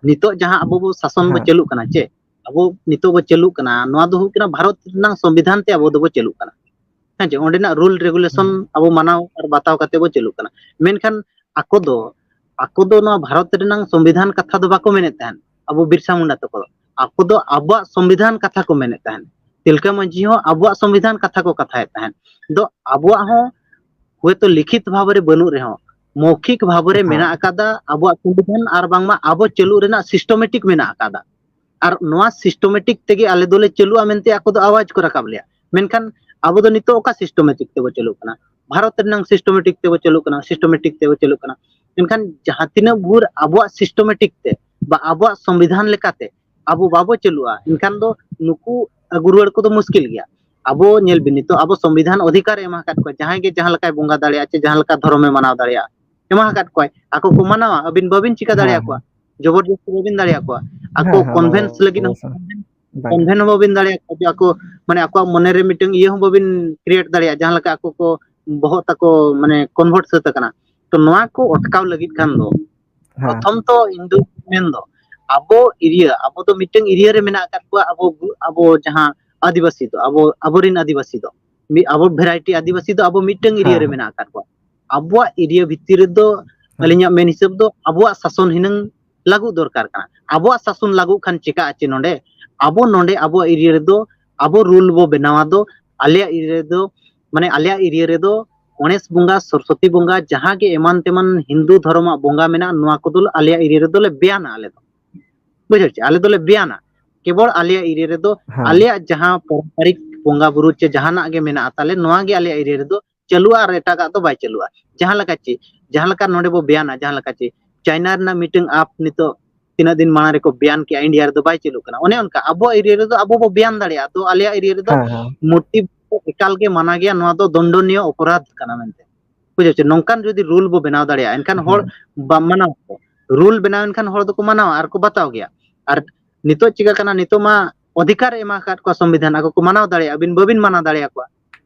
ᱱᱤᱛᱚᱜ ᱡᱟᱦᱟᱸ ᱟᱵᱚ ᱵᱚ ᱥᱟᱥᱚᱱ ᱵᱚ ᱦᱮᱸ᱾ ᱪᱟᱹᱞᱩᱜ ᱠᱟᱱᱟ ᱪᱮ, ᱟᱵᱚ ᱱᱤᱛᱚᱜ ᱵᱚ ᱪᱟᱹᱞᱩᱜ ᱠᱟᱱᱟ, ᱱᱚᱣᱟ ᱫᱚ ᱦᱩᱭᱩᱜ ᱠᱟᱱᱟ ᱵᱷᱟᱨᱚᱛ ᱨᱮᱱᱟᱜ ᱥᱚᱝᱵᱤᱫᱷᱟᱱ ᱛᱮ ᱟᱵᱚ ᱫᱚᱵᱚ ᱪᱟᱹᱞᱩᱜ ᱠᱟᱱᱟ᱾ ᱦᱮᱸ ᱪᱮ, ᱚᱸᱰᱮᱱᱟᱜ rule regulation ᱦᱮᱸ᱾ ᱟᱵᱚ ᱢᱟᱱᱟᱣ ᱟᱨ ᱵᱟᱛᱟᱣ ᱠᱟᱛᱮ ᱵᱚ ᱪᱟᱹᱞᱩᱜ ᱠᱟᱱᱟ᱾ ᱢᱮᱱᱠᱷᱟᱱ ᱟᱠᱚ ᱫᱚ, ᱟᱠᱚ ᱫᱚ ᱱᱚᱣᱟ ᱵᱷᱟᱨᱚᱛ ᱨᱮᱱᱟᱜ ᱥᱚᱝᱵᱤᱫᱷᱟᱱ ᱠᱟᱛᱷᱟ ᱫᱚ ᱵᱟᱠᱚ ᱢᱮᱱᱮᱫ ᱛᱟᱦᱮᱸᱫ, ᱟᱵᱚ ᱵᱤᱨᱥᱟ ᱢᱩᱱᱰᱟ ᱛᱟᱠᱚ ᱫᱚ᱾ ᱟᱠᱚ ᱫᱚ ᱟᱵᱚᱣᱟᱜ ᱥᱚᱝᱵᱤᱫᱷᱟᱱ ᱠᱟᱛᱷᱟ ᱠᱚ ᱢᱮᱱᱮᱫ ᱛᱟᱦᱮᱸᱫ᱾ ᱛᱤᱞᱠᱟᱹ ᱢᱟᱹᱡᱷᱤ ᱦᱚᱸ ᱟᱵᱚᱣᱟᱜ ᱥᱚᱝᱵᱤᱫᱷᱟᱱ ᱠᱟᱛᱷᱟ ᱠᱚ ᱠᱟᱛᱷᱟᱭᱮᱫ ᱛᱟᱦᱮᱸᱫ᱾ ᱫᱚ ᱟᱵᱚᱣᱟᱜ ᱦᱚᱸ ᱦᱚᱭᱛᱳ ᱞᱤᱠᱷᱤᱛ ᱵᱷᱟᱵᱽ ᱨᱮ ᱵᱟᱹᱱᱩᱜ ᱨᱮᱦᱚᱸ, ᱢᱳᱣᱠᱷᱤᱠ ᱵᱷᱟᱵᱽ ᱨᱮ ᱦᱮᱸ᱾ ᱢᱮᱱᱟᱜ ᱟᱠᱟᱫᱟ ᱟᱵᱚᱣᱟᱜ ᱥᱚᱝᱵᱤᱫᱷᱟᱱ, ᱟᱨ ᱵᱟᱝᱢᱟ ᱟᱵᱚ ᱪᱟᱹᱞᱩ ᱨᱮᱱᱟᱜ systematic ᱢᱮᱱᱟᱜ ᱟᱠᱟᱫᱟ᱾ ᱟᱨ ᱱᱚᱣᱟ systematic ᱛᱮᱜᱮ ᱟᱞᱮ ᱫᱚᱞᱮ ᱪᱟᱹᱞᱩᱜᱼᱟ ᱢᱮᱱᱛᱮ ᱟᱠᱚ ᱫᱚ ᱟᱣᱟᱡᱽ ᱠᱚ ᱨᱟᱠᱟᱵ ᱞᱮᱜᱼᱟ᱾ ᱢᱮᱱᱠᱷᱟᱱ ᱟᱵᱚ ᱫᱚ ᱱᱤᱛᱚᱜ ᱚᱠᱟ systematic ᱛᱮᱵᱚ ᱪᱟᱹᱞᱩᱜ ᱠᱟᱱᱟ? ᱵᱷᱟᱨᱚᱛ ᱨᱮᱱᱟᱝ systematic ᱛᱮᱵᱚ ᱪᱟᱹᱞᱩᱜ ᱠᱟᱱᱟ, systematic ᱛᱮᱵᱚ ᱪᱟᱹᱞᱩᱜ ᱠᱟᱱᱟ᱾ ᱢᱮᱱᱠᱷᱟᱱ ᱡᱟᱦᱟᱸ ᱛᱤᱱᱟᱹᱜ ᱵᱷᱳᱨ ᱟᱵᱚᱣᱟᱜ systematic ᱛᱮ ᱵᱟ ᱟᱵᱚᱣᱟᱜ ᱥᱚᱝᱵᱤᱫᱷᱟᱱ ᱞᱮᱠᱟᱛᱮ ᱟᱵᱚ ᱵᱟᱵᱚ ᱪᱟᱹᱞᱩᱜᱼᱟ, ᱮᱱᱠᱷᱟᱱ ᱫᱚ ᱱᱩᱠᱩ ᱟᱹᱜᱩ ᱨᱩᱣᱟᱹᱲ ᱠᱚᱫᱚ ᱢᱩᱥᱠᱤᱞ ᱜᱮᱭᱟ᱾ ᱟᱵᱚ ᱧᱮᱞ ᱵᱤᱱ, ᱱᱤᱛᱚᱜ ᱟᱵᱚ ᱥᱚᱝᱵᱤᱫᱷᱟᱱ ᱚᱫᱷᱤᱠᱟᱨ ᱮ ᱮᱢ ᱟᱠᱟᱫ ᱠᱚᱣᱟ, ᱡᱟᱦᱟᱸᱭ ᱜᱮ ᱡᱟᱦᱟᱸ ᱞᱮᱠᱟᱭ ᱵᱚᱸᱜᱟ ᱫᱟᱲᱮᱭᱟᱜᱼᱟ ᱪᱮ ᱡᱟᱦᱟᱸ ᱞᱮᱠᱟ ᱫᱷᱚᱨᱚᱢᱮ ᱢᱟᱱᱟᱣ ᱫᱟᱲᱮᱭᱟᱜᱼᱟ᱾ ᱮᱢᱟ ᱟᱠᱟᱫ ᱠᱚᱣᱟᱭ, ᱟᱠᱚ ᱠᱚ ᱢᱟᱱᱟᱣᱟ, ᱟᱹᱵᱤᱱ ᱵᱟᱹᱵᱤᱱ ᱪᱤᱠᱟ ᱦᱮᱸ, ᱫᱟᱲᱮᱭᱟᱠᱚᱣᱟ, ᱦᱮᱸ᱾ ᱡᱚᱵᱚᱨᱫᱚᱥᱛᱤ ᱵᱟᱹᱵᱤᱱ ᱫᱟᱲᱮᱭᱟᱠᱚᱣᱟ᱾ ᱟᱠᱚ ᱦᱮᱸ, ᱦᱮᱸ, ᱚᱱᱟ ᱫᱚ convince ᱞᱟᱹᱜᱤᱫ ᱦᱚᱸ ᱚᱵᱚᱥᱥᱳᱭ᱾ ᱵᱟᱝ᱾ Convince ᱦᱚᱸ ᱵᱟᱹᱵᱤᱱ ᱫᱟᱲᱮᱭᱟᱠᱚᱣᱟ ᱡᱮ ᱟᱠᱚ, ᱢᱟᱱᱮ, ᱟᱠᱚᱣᱟᱜ ᱢᱚᱱᱮ ᱨᱮ ᱢᱤᱫᱴᱟᱝ ᱤᱭᱟᱹ ᱦᱚᱸ ᱵᱟᱹᱵᱤᱱ create ᱫᱟᱲᱮᱭᱟᱜᱼᱟ, ᱡᱟᱦᱟᱸ ᱞᱮᱠᱟ ᱟᱠᱚ ᱠᱚ ᱵᱚᱦᱚᱜ ᱛᱟᱠᱚ, ᱢᱟᱱᱮ, convert ᱥᱟᱹᱛ ᱟᱠᱟᱱᱟ᱾ ᱛᱚ ᱱᱚᱣᱟ ᱠᱚ ᱚᱴᱠᱟᱣ ᱞᱟᱹᱜᱤᱫ ᱠᱷᱟᱱ ᱫᱚ, ᱦᱮᱸ᱾ ᱯᱨᱚᱛᱷᱚᱢ ᱛᱚ ᱤᱧ ᱫᱚ ᱢᱮᱱᱫᱚ, ᱟᱵᱚ area, ᱟᱵᱚ ᱫᱚ ᱢᱤᱫᱴᱟᱝ area ᱨᱮ ᱢᱮᱱᱟᱜ ᱟᱠᱟᱫ ᱠᱚᱣᱟ, ᱟᱵᱚ, ᱟᱵᱚ ᱡᱟᱦᱟᱸ ᱟᱹᱫᱤᱵᱟᱹᱥᱤ ᱫᱚ, ᱟᱵᱚ, ᱟᱵᱚᱨᱮᱱ ᱟᱹᱫᱤᱵᱟᱹᱥᱤ ᱫᱚ, ᱢᱤᱫ, ᱟᱵᱚ variety ᱟᱹᱫᱤᱵᱟᱹᱥᱤ ᱫᱚ ᱟᱵᱚ ᱢᱤᱫᱴᱟᱝ area ᱦᱮᱸ, ᱨᱮ ᱦᱮᱸ᱾ ᱢᱮᱱᱟᱜ ᱟᱠᱟᱫ ᱠᱚᱣᱟ᱾ ᱟᱵᱚᱣᱟᱜ area ᱵᱷᱤᱛᱤᱨ ᱨᱮᱫᱚ, ᱦᱮᱸ᱾ ᱟᱹᱞᱤᱧᱟᱜ ᱢᱮᱱ ᱦᱤᱥᱟᱹᱵ ᱫᱚ, ᱟᱵᱚᱣᱟᱜ ᱥᱟᱥᱚᱱ ᱦᱤᱱᱟᱹᱝ ᱞᱟᱹᱜᱩ ᱫᱚᱨᱠᱟᱨ ᱠᱟᱱᱟ᱾ ᱟᱵᱚᱣᱟᱜ ᱥᱟᱥᱚᱱ ᱞᱟᱹᱜᱩᱜ ᱠᱷᱟᱱ ᱪᱮᱠᱟᱜᱼᱟ ᱪᱮ ᱱᱚᱰᱮ? ᱟᱵᱚ ᱱᱚᱰᱮ ᱟᱵᱚᱣᱟᱜ area ᱨᱮᱫᱚ ᱟᱵᱚ rule ᱵᱚ ᱵᱮᱱᱟᱣᱟ ᱫᱚ, ᱟᱞᱮᱭᱟᱜ area ᱨᱮᱫᱚ, ᱢᱟᱱᱮ ᱟᱞᱮᱭᱟᱜ area ᱨᱮᱫᱚ ᱜᱚᱬᱮᱥ ᱵᱚᱸᱜᱟ, ᱥᱚᱨᱚᱥᱚᱛᱤ ᱵᱚᱸᱜᱟ, ᱡᱟᱦᱟᱸ ᱜᱮ ᱮᱢᱟᱱ ᱛᱮᱢᱟᱱ ᱦᱤᱱᱫᱩ ᱫᱷᱚᱨᱚᱢᱟᱜ ᱵᱚᱸᱜᱟ ᱢᱮᱱᱟᱜᱼᱟ, ᱱᱚᱣᱟ ᱠᱚᱫᱚ ᱟᱞᱮᱭᱟᱜ area ᱨᱮᱫᱚ ᱞᱮ ᱵᱮᱭᱟᱱᱟ ᱟᱞᱮ ᱫᱚ᱾ ᱵᱩᱡᱷᱟᱹᱣ ᱪᱮ? ᱟᱞᱮ ᱫᱚᱞᱮ ᱵᱮᱭᱟᱱᱟ᱾ ᱠᱮᱵᱚᱞ ᱟᱞᱮᱭᱟᱜ area ᱨᱮᱫᱚ, ᱦᱮᱸ᱾ ᱟᱞᱮᱭᱟᱜ ᱡᱟᱦᱟᱸ ᱯᱟᱨᱚᱢᱯᱚᱨᱤᱠ ᱵᱚᱸᱜᱟ ᱵᱩᱨᱩ ᱪᱮ ᱡᱟᱦᱟᱱᱟᱜ ᱜᱮ ᱢᱮᱱᱟᱜᱼᱟ ᱛᱟᱞᱮ, ᱱᱚᱣᱟ ᱜᱮ ᱟᱞᱮᱭᱟᱜ area ᱨᱮᱫᱚ ᱪᱟᱹᱞᱩᱜᱼᱟ ᱟᱨ ᱮᱴᱟᱜᱟᱜ ᱫᱚ ᱵᱟᱭ ᱪᱟᱹᱞᱩᱜᱼᱟ᱾ ᱡᱟᱦᱟᱸ ᱞᱮᱠᱟ ᱪᱮ, ᱡᱟᱦᱟᱸ ᱞᱮᱠᱟ ᱱᱚᱰᱮ ᱵᱚ ᱵᱮᱭᱟᱱᱟ, ᱡᱟᱦᱟᱸ ᱞᱮᱠᱟ ᱪᱮ, ᱪᱟᱭᱱᱟ ᱨᱮᱱᱟᱜ ᱢᱤᱫᱴᱟᱝ app ᱱᱤᱛᱚᱜ ᱛᱤᱱᱟᱹᱜ ᱫᱤᱱ ᱢᱟᱲᱟᱝ ᱨᱮᱠᱚ ᱵᱮᱭᱟᱱ ᱠᱮᱜᱼᱟ, India ᱨᱮᱫᱚ ᱵᱟᱭ ᱪᱟᱹᱞᱩᱜ ᱠᱟᱱᱟ᱾ ᱚᱱᱮ ᱚᱱᱠᱟ ᱟᱵᱚᱣᱟᱜ area ᱨᱮᱫᱚ ᱟᱵᱚ ᱵᱚ ᱵᱮᱭᱟᱱ ᱫᱟᱲᱮᱭᱟᱜᱼᱟ, ᱛᱚ ᱟᱞᱮᱭᱟᱜ area ᱨᱮᱫᱚ ᱦᱮᱸ, ᱦᱮᱸ᱾ ᱢᱩᱨᱛᱤ ᱮᱠᱟᱞ ᱜᱮ ᱢᱟᱱᱟ ᱜᱮᱭᱟ, ᱱᱚᱣᱟ ᱫᱚ ᱫᱚᱱᱰᱚᱱᱤᱭᱚ ᱚᱯᱚᱨᱟᱫᱷ ᱠᱟᱱᱟ ᱢᱮᱱᱛᱮ᱾ ᱵᱩᱡᱷᱟᱹᱣ ᱪᱮ? ᱱᱚᱝᱠᱟᱱ ᱡᱩᱫᱤ rule ᱵᱚ ᱵᱮᱱᱟᱣ ᱫᱟᱲᱮᱭᱟᱜᱼᱟ, ᱮᱱᱠᱷᱟᱱ ᱦᱚᱲ ᱦᱮᱸ᱾ ᱵᱟ-, ᱢᱟᱱᱟᱣ ᱟᱠᱚ᱾ Rule ᱵᱮᱱᱟᱣ ᱮᱱᱠᱷᱟᱱ ᱦᱚᱲ ᱫᱚᱠᱚ ᱢᱟᱱᱟᱣᱟ ᱟᱨ ᱠᱚ ᱵᱟᱛᱟᱣ ᱜᱮᱭᱟ᱾ ᱟᱨ ᱱᱤᱛᱚᱜ ᱪᱤᱠᱟ ᱠᱟᱱᱟ, ᱱᱤᱛᱚᱜ ᱢᱟ ᱚᱫᱷᱤᱠᱟᱨ ᱮ ᱮᱢᱟ ᱟᱠᱟᱫ ᱠᱚᱣᱟ ᱥᱚᱝᱵᱤᱫᱷᱟᱱ, ᱟᱠᱚ ᱠᱚ ᱢᱟᱱᱟᱣ ᱫᱟᱲᱮᱭᱟᱜᱼᱟ, ᱟᱹᱵᱤᱱ ᱵᱟᱹᱵᱤᱱ ᱢᱟᱱᱟᱣ ᱫᱟᱲᱮᱭᱟᱠᱚᱣᱟ,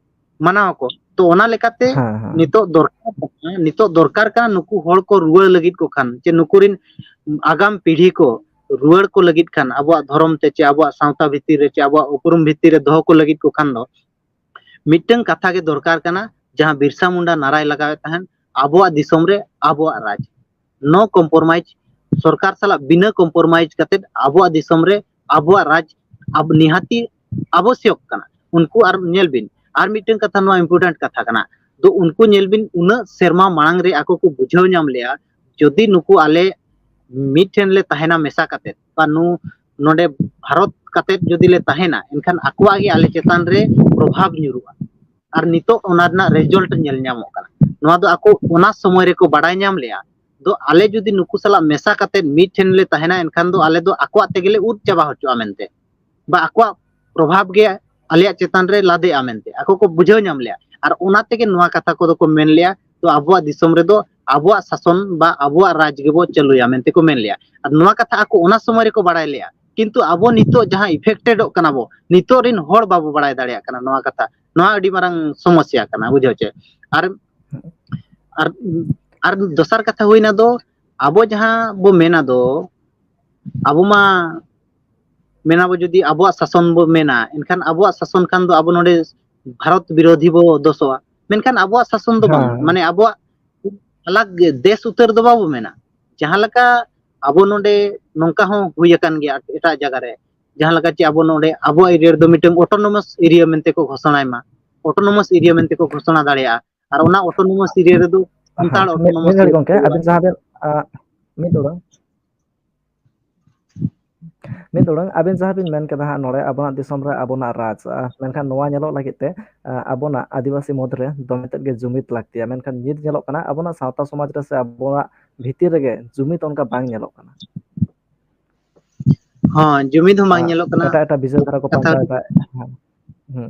ᱢᱟᱱᱟᱣ ᱟᱠᱚ᱾ ᱛᱚ ᱚᱱᱟ ᱞᱮᱠᱟᱛᱮ ᱦᱮᱸ, ᱦᱮᱸ᱾ ᱱᱤᱛᱚᱜ ᱫᱚᱨᱠᱟᱨ ᱠᱟᱱᱟ, ᱱᱤᱛᱚᱜ ᱫᱚᱨᱠᱟᱨ ᱠᱟᱱᱟ ᱱᱩᱠᱩ ᱦᱚᱲ ᱠᱚ ᱨᱩᱣᱟᱹᱲ ᱞᱟᱹᱜᱤᱫ ᱠᱚ ᱠᱷᱟᱱ, ᱪᱮ ᱱᱩᱠᱩ ᱨᱤᱱ ᱟᱜᱟᱢ ᱯᱤᱲᱦᱤ ᱠᱚ ᱨᱩᱣᱟᱹᱲ ᱠᱚ ᱞᱟᱹᱜᱤᱫ ᱠᱷᱟᱱ, ᱟᱵᱚᱣᱟᱜ ᱫᱷᱚᱨᱚᱢ ᱛᱮ ᱪᱮ ᱟᱵᱚᱣᱟᱜ ᱥᱟᱶᱛᱟ ᱵᱷᱤᱛᱤᱨ ᱨᱮ ᱪᱮ ᱟᱵᱚᱣᱟᱜ ᱩᱯᱨᱩᱢ ᱵᱷᱤᱛᱤᱨ ᱨᱮ ᱫᱚᱦᱚ ᱠᱚ ᱞᱟᱹᱜᱤᱫ ᱠᱚ ᱠᱷᱟᱱ ᱫᱚ, ᱢᱤᱫᱴᱟᱝ ᱠᱟᱛᱷᱟ ᱜᱮ ᱫᱚᱨᱠᱟᱨ ᱠᱟᱱᱟ, ᱡᱟᱦᱟᱸ ᱵᱤᱨᱥᱟ ᱢᱩᱱᱰᱟ ᱱᱟᱨᱟᱭ ᱞᱟᱜᱟᱣᱮᱫ ᱛᱟᱦᱮᱸᱱ, ᱟᱵᱚᱣᱟᱜ ᱫᱤᱥᱚᱢ ᱨᱮ ᱟᱵᱚᱣᱟᱜ ᱨᱟᱡᱽ, no compromise, ᱥᱚᱨᱠᱟᱨ ᱥᱟᱞᱟᱜ ᱵᱤᱱᱟᱹ compromise ᱠᱟᱛᱮᱫ ᱟᱵᱚᱣᱟᱜ ᱫᱤᱥᱚᱢ ᱨᱮ ᱟᱵᱚᱣᱟᱜ ᱨᱟᱡᱽ ᱟᱵ-, ᱱᱤᱦᱟᱹᱛᱤ ᱟᱵᱚᱥᱭᱚᱠ ᱠᱟᱱᱟ᱾ ᱩᱱᱠᱩ ᱟᱨ ᱧᱮᱞ ᱵᱤᱱ, ᱟᱨ ᱢᱤᱫᱴᱟᱝ ᱠᱟᱛᱷᱟ, ᱱᱚᱣᱟ important ᱠᱟᱛᱷᱟ ᱠᱟᱱᱟ, ᱫᱚ ᱩᱱᱠᱩ ᱧᱮᱞ ᱵᱤᱱ, ᱩᱱᱟᱹᱜ ᱥᱮᱨᱢᱟ ᱢᱟᱲᱟᱝ ᱨᱮ ᱟᱠᱚ ᱠᱚ ᱵᱩᱡᱷᱟᱹᱣ ᱧᱟᱢ ᱞᱮᱜᱼᱟ, ᱡᱩᱫᱤ ᱱᱩᱠᱩ ᱟᱞᱮ ᱢᱤᱫ ᱴᱷᱮᱱ ᱞᱮ ᱛᱟᱦᱮᱱᱟ ᱢᱮᱥᱟ ᱠᱟᱛᱮᱫ, ᱵᱟ ᱱᱩ-, ᱱᱚᱰᱮ ᱵᱷᱟᱨᱚᱛ ᱠᱟᱛᱮᱫ ᱡᱩᱫᱤ ᱞᱮ ᱛᱟᱦᱮᱱᱟ, ᱮᱱᱠᱷᱟᱱ ᱟᱠᱚᱣᱟᱜ ᱜᱮ ᱟᱞᱮ ᱪᱮᱛᱟᱱ ᱨᱮ ᱯᱨᱚᱵᱷᱟᱵᱽ ᱧᱩᱨᱩᱜᱼᱟ᱾ ᱟᱨ ᱱᱤᱛᱚᱜ ᱚᱱᱟ ᱨᱮᱱᱟᱜ result ᱧᱮᱞ ᱧᱟᱢᱚᱜ ᱠᱟᱱᱟ᱾ ᱱᱚᱣᱟ ᱫᱚ ᱟᱠᱚ ᱚᱱᱟ ᱥᱚᱢᱚᱭ ᱨᱮᱠᱚ ᱵᱟᱲᱟᱭ ᱧᱟᱢ ᱞᱮᱜᱼᱟ, ᱫᱚ ᱟᱞᱮ ᱡᱩᱫᱤ ᱱᱩᱠᱩ ᱥᱟᱞᱟᱜ ᱢᱮᱥᱟ ᱠᱟᱛᱮᱫ ᱢᱤᱫ ᱴᱷᱮᱱ ᱞᱮ ᱛᱟᱦᱮᱱᱟ, ᱮᱱᱠᱷᱟᱱ ᱫᱚ ᱟᱞᱮ ᱫᱚ ᱟᱠᱚᱣᱟᱜ ᱛᱮᱜᱮ ᱞᱮ ᱩᱫ ᱪᱟᱵᱟ ᱦᱚᱪᱚᱜᱼᱟ ᱢᱮᱱᱛᱮ, ᱵᱟ ᱟᱠᱚᱣᱟᱜ ᱯᱨᱚᱵᱷᱟᱵᱽ ᱜᱮ ᱟᱞᱮᱭᱟᱜ ᱪᱮᱛᱟᱱ ᱨᱮ ᱞᱟᱫᱮᱜᱼᱟ ᱢᱮᱱᱛᱮ ᱟᱠᱚ ᱠᱚ ᱵᱩᱡᱷᱟᱹᱣ ᱧᱟᱢ ᱞᱮᱜᱼᱟ᱾ ᱟᱨ ᱚᱱᱟ ᱛᱮᱜᱮ ᱱᱚᱣᱟ ᱠᱟᱛᱷᱟ ᱠᱚᱫᱚ ᱠᱚ ᱢᱮᱱ ᱞᱮᱜᱼᱟ, ᱛᱚ ᱟᱵᱚᱣᱟᱜ ᱫᱤᱥᱚᱢ ᱨᱮᱫᱚ ᱟᱵᱚᱣᱟᱜ ᱥᱟᱥᱚᱱ ᱵᱟ ᱟᱵᱚᱣᱟᱜ ᱨᱟᱡᱽ ᱜᱮᱵᱚ ᱪᱟᱹᱞᱩᱭᱟ ᱢᱮᱱᱛᱮ ᱠᱚ ᱢᱮᱱ ᱞᱮᱜᱼᱟ᱾ ᱟᱨ ᱱᱚᱣᱟ ᱠᱟᱛᱷᱟ ᱟᱠᱚ ᱚᱱᱟ ᱥᱚᱢᱚᱭ ᱨᱮᱠᱚ ᱵᱟᱲᱟᱭ ᱞᱮᱜᱼᱟ, ᱠᱤᱱᱛᱩ ᱟᱵᱚ ᱱᱤᱛᱚᱜ ᱡᱟᱦᱟᱸ ᱤᱯᱷᱮᱠᱴᱮᱰᱚᱜ ᱠᱟᱱᱟ ᱵᱚ, ᱱᱤᱛᱚᱜ ᱨᱤᱱ ᱦᱚᱲ ᱵᱟᱵᱚ ᱵᱟᱲᱟᱭ ᱫᱟᱲᱮᱭᱟᱜ ᱠᱟᱱᱟ ᱱᱚᱣᱟ ᱠᱟᱛᱷᱟ᱾ ᱱᱚᱣᱟ ᱟᱹᱰᱤ ᱢᱟᱨᱟᱝ ᱥᱚᱢᱚᱥᱥᱟ ᱠᱟᱱᱟ, ᱵᱩᱡᱷᱟᱹᱣ ᱪᱮ? ᱟᱨ ᱟᱨ ᱟᱨ ᱫᱚᱥᱟᱨ ᱠᱟᱛᱷᱟ ᱦᱩᱭᱱᱟ ᱫᱚ, ᱟᱵᱚ ᱡᱟᱦᱟᱸ ᱵᱚ ᱢᱮᱱᱟ ᱫᱚ, ᱟᱵᱚ ᱢᱟ ᱢᱮᱱᱟ ᱵᱚ, ᱡᱩᱫᱤ ᱟᱵᱚᱣᱟᱜ ᱥᱟᱥᱚᱱ ᱵᱚ ᱢᱮᱱᱟ, ᱮᱱᱠᱷᱟᱱ ᱟᱵᱚᱣᱟᱜ ᱥᱟᱥᱚᱱ ᱠᱷᱟᱱ ᱫᱚ ᱟᱵᱚ ᱱᱚᱰᱮ ᱵᱷᱟᱨᱚᱛ ᱵᱤᱨᱳᱫᱷᱤ ᱵᱚ ᱫᱳᱥᱚᱜᱼᱟ᱾ ᱢᱮᱱᱠᱷᱟᱱ ᱟᱵᱚᱣᱟᱜ ᱥᱟᱥᱚᱱ ᱫᱚ ᱵᱟᱝ, ᱦᱮᱸ᱾ ᱢᱟᱱᱮ ᱟᱵᱚᱣᱟᱜ ᱟᱞᱟᱜᱽ ᱜᱮ ᱫᱮᱥ ᱩᱛᱟᱹᱨ ᱫᱚ ᱵᱟᱵᱚ ᱢᱮᱱᱟ᱾ ᱡᱟᱦᱟᱸ ᱞᱮᱠᱟ ᱟᱵᱚ ᱱᱚᱰᱮ ᱱᱚᱝᱠᱟ ᱦᱚᱸ ᱦᱩᱭ ᱟᱠᱟᱱ ᱜᱮᱭᱟ ᱮᱴᱟᱜ ᱡᱟᱭᱜᱟ ᱨᱮ, ᱡᱟᱦᱟᱸ ᱞᱮᱠᱟ ᱪᱮ ᱟᱵᱚ ᱱᱚᱰᱮ ᱟᱵᱚᱣᱟᱜ ᱮᱨᱤᱭᱟ ᱨᱮᱫᱚ ᱢᱤᱫᱴᱟᱝ ᱚᱴᱳᱱᱚᱢᱟᱥ ᱮᱨᱤᱭᱟ ᱢᱮᱱᱛᱮ ᱠᱚ ᱜᱷᱳᱥᱚᱱᱟᱭ ᱢᱟ, ᱚᱴᱳᱱᱚᱢᱟᱥ ᱮᱨᱤᱭᱟ ᱢᱮᱱᱛᱮ ᱠᱚ ᱜᱷᱳᱥᱚᱱᱟ ᱫᱟᱲᱮᱭᱟᱜᱼᱟ᱾ ᱟᱨ ᱚᱱᱟ ᱚᱴᱳᱱᱚᱢᱟᱥ ᱮᱨᱤᱭᱟ ᱨᱮᱫᱚ ᱥᱟᱱᱛᱟᱲ ᱦᱮᱸ, ᱢᱤᱫ, ᱚᱴᱳᱱᱚᱢᱟᱥ ᱢᱤᱫ ᱜᱷᱟᱹᱲᱤᱡ ᱮᱨᱤᱭᱟ ᱜᱚᱝᱠᱮ, ᱠᱚ ᱟᱵᱮᱱ ᱡᱟᱦᱟᱸ ᱵᱮᱱ, ᱟ, ᱢᱤᱫ ᱴᱚᱲᱟᱝ, ᱢᱤᱫ ᱴᱚᱲᱟᱝ, ᱟᱵᱮᱱ ᱡᱟᱦᱟᱸ ᱵᱮᱱ ᱢᱮᱱ ᱠᱮᱫᱟ ᱦᱟᱸᱜ ᱱᱚᱰᱮ ᱟᱵᱚᱱᱟᱜ ᱫᱤᱥᱚᱢ ᱨᱮ ᱟᱵᱚᱱᱟᱜ ᱨᱟᱡᱽ, ᱟ, ᱢᱮᱱᱠᱷᱟᱱ ᱱᱚᱣᱟ ᱧᱮᱞᱚᱜ ᱞᱟᱹᱜᱤᱫ ᱛᱮ, ᱟ, ᱟᱵᱚᱱᱟᱜ ᱟᱹᱫᱤᱵᱟᱹᱥᱤ ᱢᱩᱫᱽ ᱨᱮ ᱫᱚᱢᱮ ᱛᱮᱫ ᱜᱮ ᱡᱩᱢᱤᱫ ᱞᱟᱹᱠᱛᱤᱭᱟ᱾ ᱢᱮᱱᱠᱷᱟᱱ ᱱᱤᱛ ᱧᱮᱞᱚᱜ ᱠᱟᱱᱟ ᱟᱵᱚᱱᱟᱜ ᱥᱟᱶᱛᱟ ᱥᱚᱢᱟᱡᱽ ᱨᱮ ᱥᱮ ᱟᱵᱚᱣᱟᱜ ᱵᱷᱤᱛᱤᱨ ᱨᱮᱜᱮ ᱡᱩᱢᱤᱫ ᱚᱱᱠᱟ ᱵᱟᱝ ᱧᱮᱞᱚᱜ ᱠᱟᱱᱟ᱾ ᱦᱚᱸ, ᱡᱩᱢᱤᱫ ᱦᱚᱸ ᱵᱟᱝ ᱟ, ᱧᱮᱞᱚᱜ ᱠᱟᱱᱟ᱾ ᱮᱴᱟᱜ ᱮᱴᱟᱜ ᱵᱤᱪᱟᱹᱨ ᱫᱷᱟᱨᱟ ᱠᱚ ᱠᱟᱛᱷᱟ ᱯᱟᱸᱡᱟᱭᱮᱫᱟ᱾ ᱦᱮᱸ᱾ ᱦᱩᱸ᱾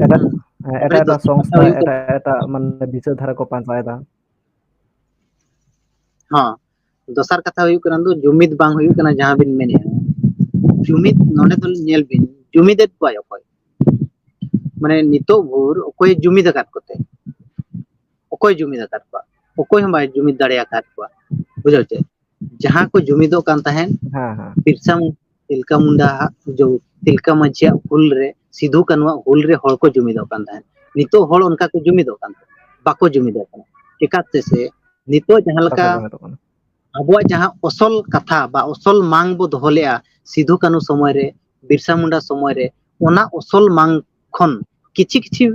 ᱮᱴᱟᱜ, ᱦᱩᱸ᱾ ᱦᱮᱸ, ᱛᱟᱯᱚᱨᱮ ᱮᱴᱟᱜ ᱮᱴᱟᱜ ᱫᱚᱥᱟᱨ ᱠᱟᱛᱷᱟ ᱥᱚᱝᱥᱛᱷᱟ, ᱦᱩᱭᱩᱜ ᱠᱟᱱᱟ, ᱮᱴᱟᱜ ᱮᱴᱟᱜ ᱢᱟᱱᱮ ᱵᱤᱪᱟᱹᱨ ᱫᱷᱟᱨᱟ ᱠᱚ ᱯᱟᱸᱡᱟᱭᱮᱫᱟ᱾ ᱦᱚᱸ, ᱫᱚᱥᱟᱨ ᱠᱟᱛᱷᱟ ᱦᱩᱭᱩᱜ ᱠᱟᱱᱟ ᱫᱚ ᱡᱩᱢᱤᱫ ᱵᱟᱝ ᱦᱩᱭᱩᱜ ᱠᱟᱱᱟ ᱡᱟᱦᱟᱸ ᱵᱤᱱ ᱢᱮᱱᱮᱫᱼᱟ᱾ ᱡᱩᱢᱤᱫ ᱱᱚᱰᱮ ᱫᱚ ᱧᱮᱞ ᱵᱤᱱ, ᱡᱩᱢᱤᱫᱮᱫ ᱠᱚᱣᱟᱭ ᱚᱠᱚᱭ? ᱢᱟᱱᱮ ᱱᱤᱛᱚᱜ ᱵᱷᱳᱨ ᱚᱠᱚᱭᱮ ᱡᱩᱢᱤᱫ ᱟᱠᱟᱫ ᱠᱚᱛᱮ? ᱚᱠᱚᱭ ᱡᱩᱢᱤᱫ ᱟᱠᱟᱫ ᱠᱚᱣᱟ? ᱚᱠᱚᱭ ᱦᱚᱸ ᱵᱟᱭ ᱡᱩᱢᱤᱫ ᱫᱟᱲᱮ ᱟᱠᱟᱫ ᱠᱚᱣᱟ᱾ ᱵᱩᱡᱷᱟᱹᱣ ᱪᱮ? ᱡᱟᱦᱟᱸ ᱠᱚ ᱡᱩᱢᱤᱫᱚᱜ ᱠᱟᱱ ᱛᱟᱦᱮᱸᱫ, ᱦᱮᱸ, ᱦᱮᱸ᱾ ᱵᱤᱨᱥᱟ ᱢᱩ-, ᱛᱤᱞᱠᱟ ᱢᱩᱱᱰᱟ ᱦᱟᱜ ᱡᱚ-, ᱛᱤᱞᱠᱟ ᱢᱟᱹᱡᱷᱤᱭᱟᱜ ᱦᱩᱞ ᱨᱮ, ᱥᱤᱫᱷᱩ ᱠᱟᱹᱱᱦᱩᱣᱟᱜ ᱦᱩᱞ ᱨᱮ ᱦᱚᱲ ᱠᱚ ᱡᱩᱢᱤᱫᱚᱜ ᱠᱟᱱ ᱛᱟᱦᱮᱸᱫ᱾ ᱱᱤᱛᱚᱜ ᱦᱚᱲ ᱚᱱᱠᱟ ᱠᱚ ᱡᱩᱢᱤᱫᱚᱜ ᱠᱟᱱ ᱛᱟᱦᱮᱸᱫ? ᱵᱟᱠᱚ ᱡᱩᱢᱤᱫᱚᱜ ᱠᱟᱱᱟ᱾ ᱪᱮᱠᱟᱛᱮ ᱥᱮ? ᱱᱤᱛᱚᱜ ᱡᱟᱦᱟᱸ ᱵᱟᱠᱚ ᱞᱮᱠᱟ ᱡᱩᱢᱤᱫᱚᱜ ᱠᱟᱱᱟ᱾ ᱟᱵᱚᱣᱟᱜ ᱡᱟᱦᱟᱸ ᱚᱥᱚᱞ ᱠᱟᱛᱷᱟ ᱵᱟ ᱚᱥᱚᱞ ᱢᱟᱝ ᱵᱚ ᱫᱚᱦᱚ ᱞᱮᱜᱼᱟ ᱥᱤᱫᱷᱩ ᱠᱟᱹᱱᱦᱩ ᱥᱚᱢᱚᱭ ᱨᱮ, ᱵᱤᱨᱥᱟ ᱢᱩᱱᱰᱟ ᱥᱚᱢᱚᱭ ᱨᱮ, ᱚᱱᱟ ᱚᱥᱚᱞ ᱢᱟᱝ ᱠᱷᱚᱱ ᱠᱤᱪᱷᱤ ᱠᱤᱪᱷᱤ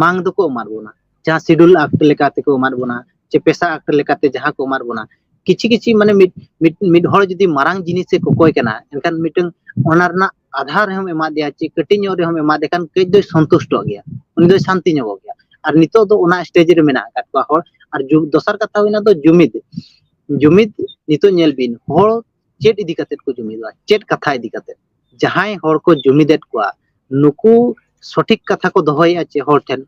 ᱢᱟᱝ ᱫᱚᱠᱚ ᱮᱢᱟᱫ ᱵᱚᱱᱟ᱾ ᱡᱟᱦᱟᱸ Schedule Act ᱞᱮᱠᱟ ᱛᱮᱠᱚ ᱮᱢᱟᱫ ᱵᱚᱱᱟ, ᱪᱮ PESA Act ᱞᱮᱠᱟᱛᱮ ᱡᱟᱦᱟᱸ ᱠᱚ ᱮᱢᱟᱫ ᱵᱚᱱᱟ, ᱠᱤᱪᱷᱤ ᱠᱤᱪᱷᱤ ᱢᱟᱱᱮ ᱢᱤᱫ, ᱢᱤᱫ, ᱢᱤᱫ ᱦᱚᱲ ᱡᱩᱫᱤ ᱢᱟᱨᱟᱝ ᱡᱤᱱᱤᱥᱮ ᱠᱚᱠᱚᱭ ᱠᱟᱱᱟ, ᱮᱱᱠᱷᱟᱱ ᱢᱤᱫᱴᱟᱝ ᱚᱱᱟ ᱨᱮᱱᱟᱜ ᱟᱫᱷᱟ ᱨᱮᱦᱚᱸᱢ ᱮᱢᱟ ᱫᱮᱭᱟ, ᱪᱮ ᱠᱟᱹᱴᱤᱡ ᱧᱚᱜ ᱨᱮᱦᱚᱸᱢ ᱮᱢᱟ ᱫᱮ ᱠᱷᱟᱱ ᱠᱟᱹᱡ ᱫᱚᱭ ᱥᱚᱱᱛᱩᱥᱴᱚᱜ ᱜᱮᱭᱟ, ᱩᱱᱤ ᱫᱚᱭ ᱥᱟᱱᱛᱤ ᱧᱚᱜᱚᱜ ᱜᱮᱭᱟ᱾ ᱟᱨ ᱱᱤᱛᱚᱜ ᱫᱚ ᱚᱱᱟ stage ᱨᱮ ᱢᱮᱱᱟᱜ ᱟᱠᱟᱫ ᱠᱚᱣᱟ ᱦᱚᱲ᱾ ᱟᱨ ᱡᱩ-, ᱫᱚᱥᱟᱨ ᱠᱟᱛᱷᱟ ᱦᱩᱭᱱᱟ ᱫᱚ ᱡᱩᱢᱤᱫ᱾ ᱡᱩᱢᱤᱫ ᱱᱤᱛᱚᱜ ᱧᱮᱞ ᱵᱤᱱ, ᱦᱚᱲ ᱪᱮᱫ ᱤᱫᱤ ᱠᱟᱛᱮᱫ ᱠᱚ ᱡᱩᱢᱤᱫᱚᱜᱼᱟ, ᱪᱮᱫ ᱠᱟᱛᱷᱟ ᱤᱫᱤ ᱠᱟᱛᱮᱫ? ᱡᱟᱦᱟᱸᱭ ᱦᱚᱲ ᱠᱚ ᱡᱩᱢᱤᱫᱮᱫ ᱠᱚᱣᱟ, ᱱᱩᱠᱩ ᱥᱚᱴᱷᱤᱠ ᱠᱟᱛᱷᱟ ᱠᱚ ᱫᱚᱦᱚᱭᱮᱫᱼᱟ ᱪᱮ ᱦᱚᱲ ᱴᱷᱮᱱ?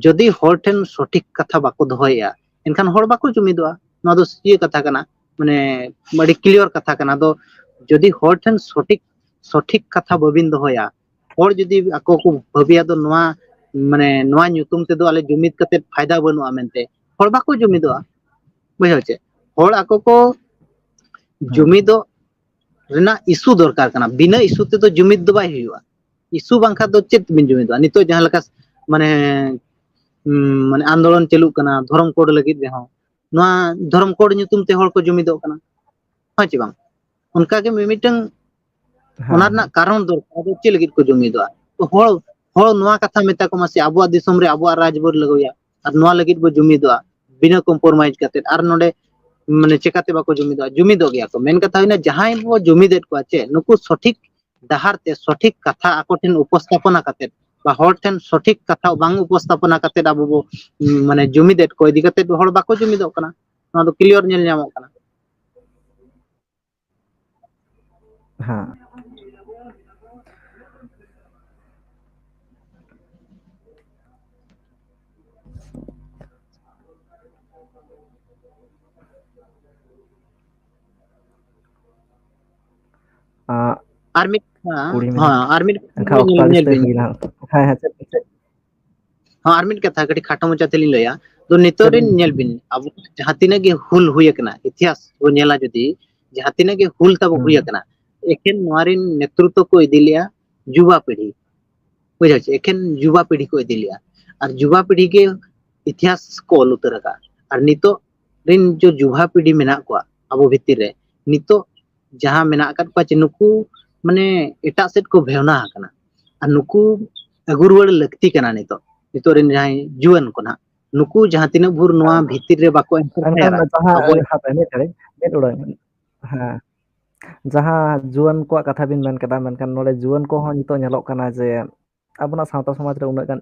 ᱡᱩᱫᱤ ᱦᱚᱲ ᱴᱷᱮᱱ ᱥᱚᱴᱷᱤᱠ ᱠᱟᱛᱷᱟ ᱵᱟᱠᱚ ᱫᱚᱦᱚᱭᱮᱫᱼᱟ, ᱮᱱᱠᱷᱟᱱ ᱦᱚᱲ ᱵᱟᱠᱚ ᱡᱩᱢᱤᱫᱚᱜᱼᱟ᱾ ᱱᱚᱣᱟ ᱫᱚ ᱤᱭᱟᱹ ᱠᱟᱛᱷᱟ ᱠᱟᱱᱟ, ᱢᱟᱱᱮ ᱟᱹᱰᱤ ᱠᱞᱤᱭᱟᱨ ᱠᱟᱛᱷᱟ ᱠᱟᱱᱟ᱾ ᱟᱫᱚ ᱡᱩᱫᱤ ᱦᱚᱲ ᱴᱷᱮᱱ ᱥᱚᱴᱷᱤᱠ ᱥᱚᱴᱷᱤᱠ ᱠᱟᱛᱷᱟ ᱵᱟᱹᱵᱤᱱ ᱫᱚᱦᱚᱭᱟ, ᱦᱚᱲ ᱡᱩᱫᱤ ᱟᱠᱚ ᱠᱚ ᱵᱷᱟᱹᱵᱤᱭᱟ ᱫᱚ ᱱᱚᱣᱟ, ᱢᱟᱱᱮ ᱱᱚᱣᱟ ᱧᱩᱛᱩᱢ ᱛᱮᱫᱚ ᱟᱞᱮ ᱡᱩᱢᱤᱫ ᱠᱟᱛᱮ ᱯᱷᱟᱭᱫᱟ ᱵᱟᱹᱱᱩᱜᱼᱟ ᱢᱮᱱᱛᱮ, ᱦᱚᱲ ᱵᱟᱠᱚ ᱡᱩᱢᱤᱫᱚᱜᱼᱟ᱾ ᱵᱩᱡᱷᱟᱹᱣ ᱪᱮ? ᱦᱚᱲ ᱟᱠᱚ ᱠᱚ ᱡᱩᱢᱤᱫᱚᱜ ᱨᱮᱱᱟᱜ ᱤᱥᱩ ᱫᱚᱨᱠᱟᱨ ᱠᱟᱱᱟ᱾ ᱵᱤᱱᱟᱹ ᱤᱥᱩ ᱛᱮᱫᱚ ᱡᱩᱢᱤᱫ ᱫᱚ ᱵᱟᱭ ᱦᱩᱭᱩᱜᱼᱟ᱾ ᱤᱥᱩ ᱵᱟᱝᱠᱷᱟᱱ ᱫᱚ ᱪᱮᱫ ᱵᱤᱱ ᱡᱩᱢᱤᱫᱚᱜᱼᱟ? ᱱᱤᱛᱚᱜ ᱡᱟᱦᱟᱸ ᱞᱮᱠᱟ ᱢᱟᱱᱮ ᱩᱢ, ᱢᱟᱱᱮ ᱟᱱᱫᱳᱞᱚᱱ ᱪᱟᱹᱞᱩᱜ ᱠᱟᱱᱟ ᱫᱷᱚᱨᱚᱢ ᱠᱳᱰ ᱞᱟᱹᱜᱤᱫ ᱨᱮᱦᱚᱸ, ᱱᱚᱣᱟ ᱫᱷᱚᱨᱚᱢ ᱠᱳᱰ ᱧᱩᱛᱩᱢ ᱛᱮ ᱦᱚᱲ ᱠᱚ ᱡᱩᱢᱤᱫᱚᱜ ᱠᱟᱱᱟ, ᱦᱮᱸ ᱪᱮ ᱵᱟᱝ? ᱚᱱᱠᱟᱜᱮ ᱢᱤᱢᱤᱫᱴᱟᱝ ᱦᱮᱸ, ᱚᱱᱟ ᱨᱮᱱᱟᱜ ᱦᱮᱸ᱾ ᱠᱟᱨᱚᱱ ᱫᱚᱨᱠᱟᱨ ᱫᱚ ᱪᱮᱫ ᱞᱟᱹᱜᱤᱫ ᱠᱚ ᱡᱩᱢᱤᱫᱚᱜᱼᱟ? ᱛᱚ ᱦᱚᱲ, ᱦᱚᱲ ᱱᱚᱣᱟ ᱠᱟᱛᱷᱟ ᱢᱮᱛᱟ ᱠᱚᱢᱟ ᱥᱮ ᱟᱵᱚᱣᱟᱜ ᱫᱤᱥᱚᱢ ᱨᱮ ᱟᱵᱚᱣᱟᱜ ᱨᱟᱡᱽ ᱵᱚ ᱞᱟᱹᱜᱩᱭᱟ, ᱟᱨ ᱱᱚᱣᱟ ᱞᱟᱹᱜᱤᱫ ᱵᱚ ᱡᱩᱢᱤᱫᱚᱜᱼᱟ ᱵᱤᱱᱟᱹ ᱠᱚᱢᱯᱨᱳᱢᱟᱭᱤᱡᱽ ᱠᱟᱛᱮ᱾ ᱟᱨ ᱱᱚᱰᱮ ᱢᱟᱱᱮ ᱪᱮᱠᱟᱛᱮ ᱵᱟᱠᱚ ᱡᱩᱢᱤᱫᱚᱜᱼᱟ? ᱡᱩᱢᱤᱫᱚᱜ ᱜᱮᱭᱟ ᱠᱚ᱾ ᱢᱮᱱ ᱠᱟᱛᱷᱟ ᱦᱩᱭᱱᱟ, ᱡᱟᱦᱟᱸᱭ ᱵᱚ ᱡᱩᱢᱤᱫᱮᱫ ᱠᱚᱣᱟ ᱪᱮ, ᱱᱩᱠᱩ ᱥᱚᱴᱷᱤᱠ ᱰᱟᱦᱟᱨ ᱛᱮ ᱥᱚᱴᱷᱤᱠ ᱠᱟᱛᱷᱟ ᱟᱠᱚ ᱴᱷᱮᱱ ᱩᱯᱚᱥᱛᱷᱟᱯᱚᱱᱟ ᱠᱟᱛᱮ ᱵᱟ ᱦᱚᱲ ᱴᱷᱮᱱ ᱥᱚᱴᱷᱤᱠ ᱠᱟᱛᱷᱟ ᱵᱟᱝ ᱩᱯᱚᱥᱛᱷᱟᱯᱚᱱᱟ ᱠᱟᱛᱮ ᱟᱵᱚ ᱵᱚ ᱩᱢ, ᱢᱟᱱᱮ ᱡᱩᱢᱤᱫᱮᱫ ᱠᱚ ᱤᱫᱤ ᱠᱟᱛᱮ ᱦᱚᱲ ᱵᱟᱠᱚ ᱡᱩᱢᱤᱫᱚᱜ ᱠᱟᱱᱟ᱾ ᱱᱚᱣᱟ ᱫᱚ ᱠᱞᱤᱭᱟᱨ ᱧᱮᱞ ᱧᱟᱢᱚᱜ ᱠᱟᱱᱟ᱾ ᱦᱮᱸ᱾ ᱟᱸ, ᱟᱨ ᱢᱤᱫ ᱠᱟᱛᱷᱟ, ᱠᱩᱲᱤ ᱦᱮᱸ, ᱢᱤᱱᱤᱴ᱾ ᱟᱨ ᱢᱤᱫ ᱠᱟᱛᱷᱟ ᱮᱱᱠᱷᱟᱱ ᱧᱮᱞ, ᱚᱠᱛᱚ ᱟᱹᱰᱤ ᱧᱮᱞ ᱩᱥᱛᱟᱹᱭ ᱵᱤᱱ᱾ ᱦᱩᱭᱱᱟ᱾ ᱦᱮᱸ, ᱦᱮᱸ, ᱪᱮᱫ, ᱪᱮᱫ? ᱦᱚᱸ, ᱟᱨ ᱢᱤᱫ ᱠᱟᱛᱷᱟ ᱠᱟᱹᱴᱤᱡ ᱠᱷᱟᱴᱚ ᱢᱟᱪᱷᱟ ᱛᱮᱞᱤᱧ ᱞᱟᱹᱭᱟ᱾ ᱛᱚ ᱱᱤᱛᱚᱜ ᱪᱮᱫ ᱨᱮᱱ ᱵᱤᱱ ᱧᱮᱞ ᱵᱤᱱ, ᱟᱵᱚ ᱡᱟᱦᱟᱸ ᱛᱤᱱᱟᱹᱜ ᱜᱮ ᱦᱩᱞ ᱦᱩᱭ ᱟᱠᱟᱱᱟ, ᱤᱛᱤᱦᱟᱥ ᱵᱚᱱ ᱧᱮᱞᱟ ᱡᱩᱫᱤ, ᱡᱟᱦᱟᱸ ᱛᱤᱱᱟᱹᱜ ᱜᱮ ᱦᱩᱞ ᱛᱟᱵᱚ ᱦᱩᱸ, ᱦᱩᱭ ᱦᱩᱸ᱾ ᱟᱠᱟᱱᱟ, ᱮᱠᱮᱱ ᱱᱚᱣᱟ ᱨᱮᱱ ᱱᱮᱛᱨᱚᱛᱚ ᱠᱚ ᱤᱫᱤ ᱞᱮᱜᱼᱟ ᱡᱩᱵᱟ ᱯᱤᱲᱦᱤ, ᱵᱩᱡᱷᱟᱹᱣ ᱪᱮ? ᱮᱠᱮᱱ ᱡᱩᱵᱟ ᱯᱤᱲᱦᱤ ᱠᱚ ᱤᱫᱤ ᱞᱮᱜᱼᱟ᱾ ᱟᱨ ᱡᱩᱵᱟ ᱯᱤᱲᱦᱤ ᱜᱮ ᱤᱛᱤᱦᱟᱥ ᱠᱚ ᱚᱞ ᱩᱛᱟᱹᱨ ᱟᱠᱟᱫᱼᱟ᱾ ᱟᱨ ᱱᱤᱛᱚᱜ ᱨᱮᱱ ᱡᱚ ᱡᱩᱵᱟ ᱯᱤᱲᱦᱤ ᱢᱮᱱᱟᱜ ᱠᱚᱣᱟ ᱟᱵᱚ ᱵᱷᱤᱛᱤᱨ ᱨᱮ, ᱱᱤᱛᱚᱜ ᱡᱟᱦᱟᱸ ᱢᱮᱱᱟᱜ ᱟᱠᱟᱫ ᱠᱚᱣᱟ ᱪᱮ ᱱᱩᱠᱩ ᱢᱟᱱᱮ ᱮᱴᱟᱜ ᱥᱮᱫ ᱠᱚ ᱵᱷᱮᱣᱱᱟ ᱟᱠᱟᱱᱟ᱾ ᱟᱨ ᱱᱩᱠᱩ ᱟᱹᱜᱩ ᱨᱩᱣᱟᱹᱲ ᱞᱟᱹᱠᱛᱤ ᱠᱟᱱᱟ ᱱᱤᱛᱚᱜ, ᱱᱤᱛᱚᱜ ᱨᱮᱱ ᱡᱟᱦᱟᱸᱭ ᱡᱩᱣᱟᱹᱱ ᱠᱚ ᱱᱟᱦᱟᱜ᱾ ᱱᱩᱠᱩ ᱡᱟᱦᱟᱸ ᱛᱤᱱᱟᱹᱜ ᱵᱷᱳᱨ ᱱᱚᱣᱟ ᱦᱮᱸ᱾ ᱵᱷᱤᱛᱤᱨ ᱨᱮ ᱵᱟᱠᱚ ᱮᱱᱠᱷᱟᱱ ᱮᱱᱴᱟᱨᱯᱷᱮᱭᱟᱨᱟ, ᱡᱟᱦᱟᱸ ᱟᱵᱚ ᱦᱟᱯᱮ ᱢᱤᱫ ᱜᱷᱟᱹᱲᱤᱡ, ᱢᱤᱫ ᱩᱰᱟᱹᱝ, ᱦᱮᱸ, ᱡᱟᱦᱟᱸ ᱡᱩᱣᱟᱹᱱ ᱠᱚᱣᱟᱜ ᱠᱟᱛᱷᱟ ᱵᱤᱱ ᱢᱮᱱ ᱠᱮᱫᱟ, ᱢᱮᱱᱠᱷᱟᱱ ᱱᱚᱰᱮ ᱡᱩᱣᱟᱹᱱ ᱠᱚᱦᱚᱸ ᱱᱤᱛᱚᱜ ᱧᱮᱞᱚᱜ ᱠᱟᱱᱟ ᱡᱮ ᱟᱵᱚᱱᱟᱜ ᱥᱟᱶᱛᱟ ᱥᱚᱢᱟᱡᱽ ᱨᱮ ᱩᱱᱟᱹᱜ ᱜᱟᱱ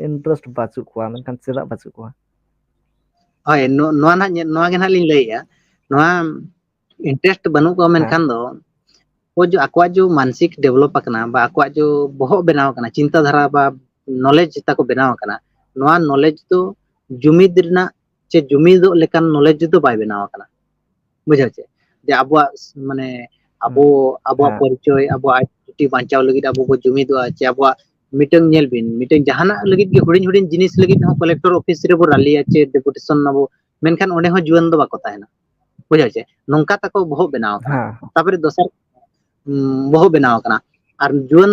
ᱤᱱᱴᱟᱨᱮᱥᱴ ᱵᱟᱹᱪᱩᱜ ᱠᱚᱣᱟ, ᱢᱮᱱᱠᱷᱟᱱ ᱪᱮᱫᱟᱜ ᱵᱟᱹᱪᱩᱜ ᱠᱚᱣᱟ? ᱦᱳᱭ, ᱱᱚ-, ᱱᱚᱣᱟ ᱱᱟᱦᱟᱜ ᱧᱮ-, ᱱᱚᱣᱟ ᱜᱮ ᱱᱟᱦᱟᱜ ᱞᱤᱧ ᱞᱟᱹᱭᱮᱜᱼᱟ᱾ ᱱᱚᱣᱟ ᱤᱱᱴᱟᱨᱮᱥᱴ ᱵᱟᱹᱱᱩᱜ ᱠᱚᱣᱟ, ᱦᱮᱸ᱾ ᱢᱮᱱᱠᱷᱟᱱ ᱫᱚ ᱟᱠᱚᱣᱟᱜ ᱡᱚ, ᱟᱠᱚᱣᱟᱜ ᱡᱚ ᱢᱟᱱᱥᱤᱠ ᱰᱮᱵᱷᱞᱚᱯ ᱟᱠᱟᱱᱟ ᱵᱟ ᱟᱠᱚᱣᱟᱜ ᱡᱚ ᱵᱚᱦᱚᱜ ᱵᱮᱱᱟᱣ ᱟᱠᱟᱱᱟ, ᱪᱤᱱᱛᱟᱹ ᱫᱷᱟᱨᱟ ᱵᱟ ᱱᱚᱞᱮᱡᱽ ᱛᱟᱠᱚ ᱵᱮᱱᱟᱣ ᱟᱠᱟᱱᱟ, ᱱᱚᱣᱟ ᱱᱚᱞᱮᱡᱽ ᱫᱚ ᱡᱩᱢᱤᱫ ᱨᱮᱱᱟᱜ ᱪᱮ ᱡᱩᱢᱤᱫᱚᱜ ᱞᱮᱠᱟᱱ ᱱᱚᱞᱮᱡᱽ ᱫᱚ ᱵᱟᱭ ᱵᱮᱱᱟᱣ ᱟᱠᱟᱱᱟ᱾ ᱵᱩᱡᱷᱟᱹᱣ ᱪᱮ? ᱡᱮ ᱟᱵᱚᱣᱟᱜ ᱢᱟᱱᱮ ᱟᱵᱚ ᱟᱵᱚᱣᱟᱜ ᱯᱚᱨᱤᱪᱚᱭ, ᱟᱵᱚᱣᱟᱜ ᱟᱭᱰᱮᱱᱴᱤᱴᱤ ᱵᱟᱧᱪᱟᱣ ᱞᱟᱹᱜᱤᱫ ᱟᱵᱚ ᱵᱚ ᱡᱩᱢᱤᱫᱚᱜᱼᱟ, ᱪᱮ ᱟᱵᱚᱣᱟᱜ ᱢᱤᱫᱴᱟᱝ, ᱧᱮᱞ ᱵᱤᱱ, ᱢᱤᱫᱴᱟᱝ ᱡᱟᱦᱟᱱᱟᱜ ᱞᱟᱹᱜᱤᱫ ᱜᱮ, ᱦᱩᱰᱤᱧ ᱦᱩᱰᱤᱧ ᱡᱤᱱᱤᱥ ᱞᱟᱹᱜᱤᱫ ᱦᱚᱸ ᱠᱚᱞᱮᱠᱴᱚᱨ ᱚᱯᱷᱤᱥ ᱨᱮᱵᱚ ᱨᱟᱞᱤᱭᱟ ᱪᱮ ᱰᱮᱯᱩᱴᱮᱥᱚᱱ ᱟᱵᱚ, ᱢᱮᱱᱠᱷᱟᱱ ᱚᱸᱰᱮ ᱦᱚᱸ ᱡᱩᱣᱟᱹᱱ ᱫᱚ ᱵᱟᱠᱚ ᱛᱟᱦᱮᱱᱟ᱾ ᱵᱩᱡᱷᱟᱹᱣ ᱪᱮ? ᱱᱚᱝᱠᱟ ᱛᱟᱠᱚ ᱵᱚᱦᱚᱜ ᱵᱮᱱᱟᱣ ᱟᱠᱟᱱᱟ᱾ ᱦᱮᱸ᱾ ᱛᱟᱨᱯᱚᱨᱮ ᱫᱚᱥᱟᱨ, ᱩᱸ, ᱵᱚᱦᱚᱜ ᱵᱮᱱᱟᱣ ᱟᱠᱟᱱᱟ᱾ ᱟᱨ ᱡᱩᱣᱟᱹᱱ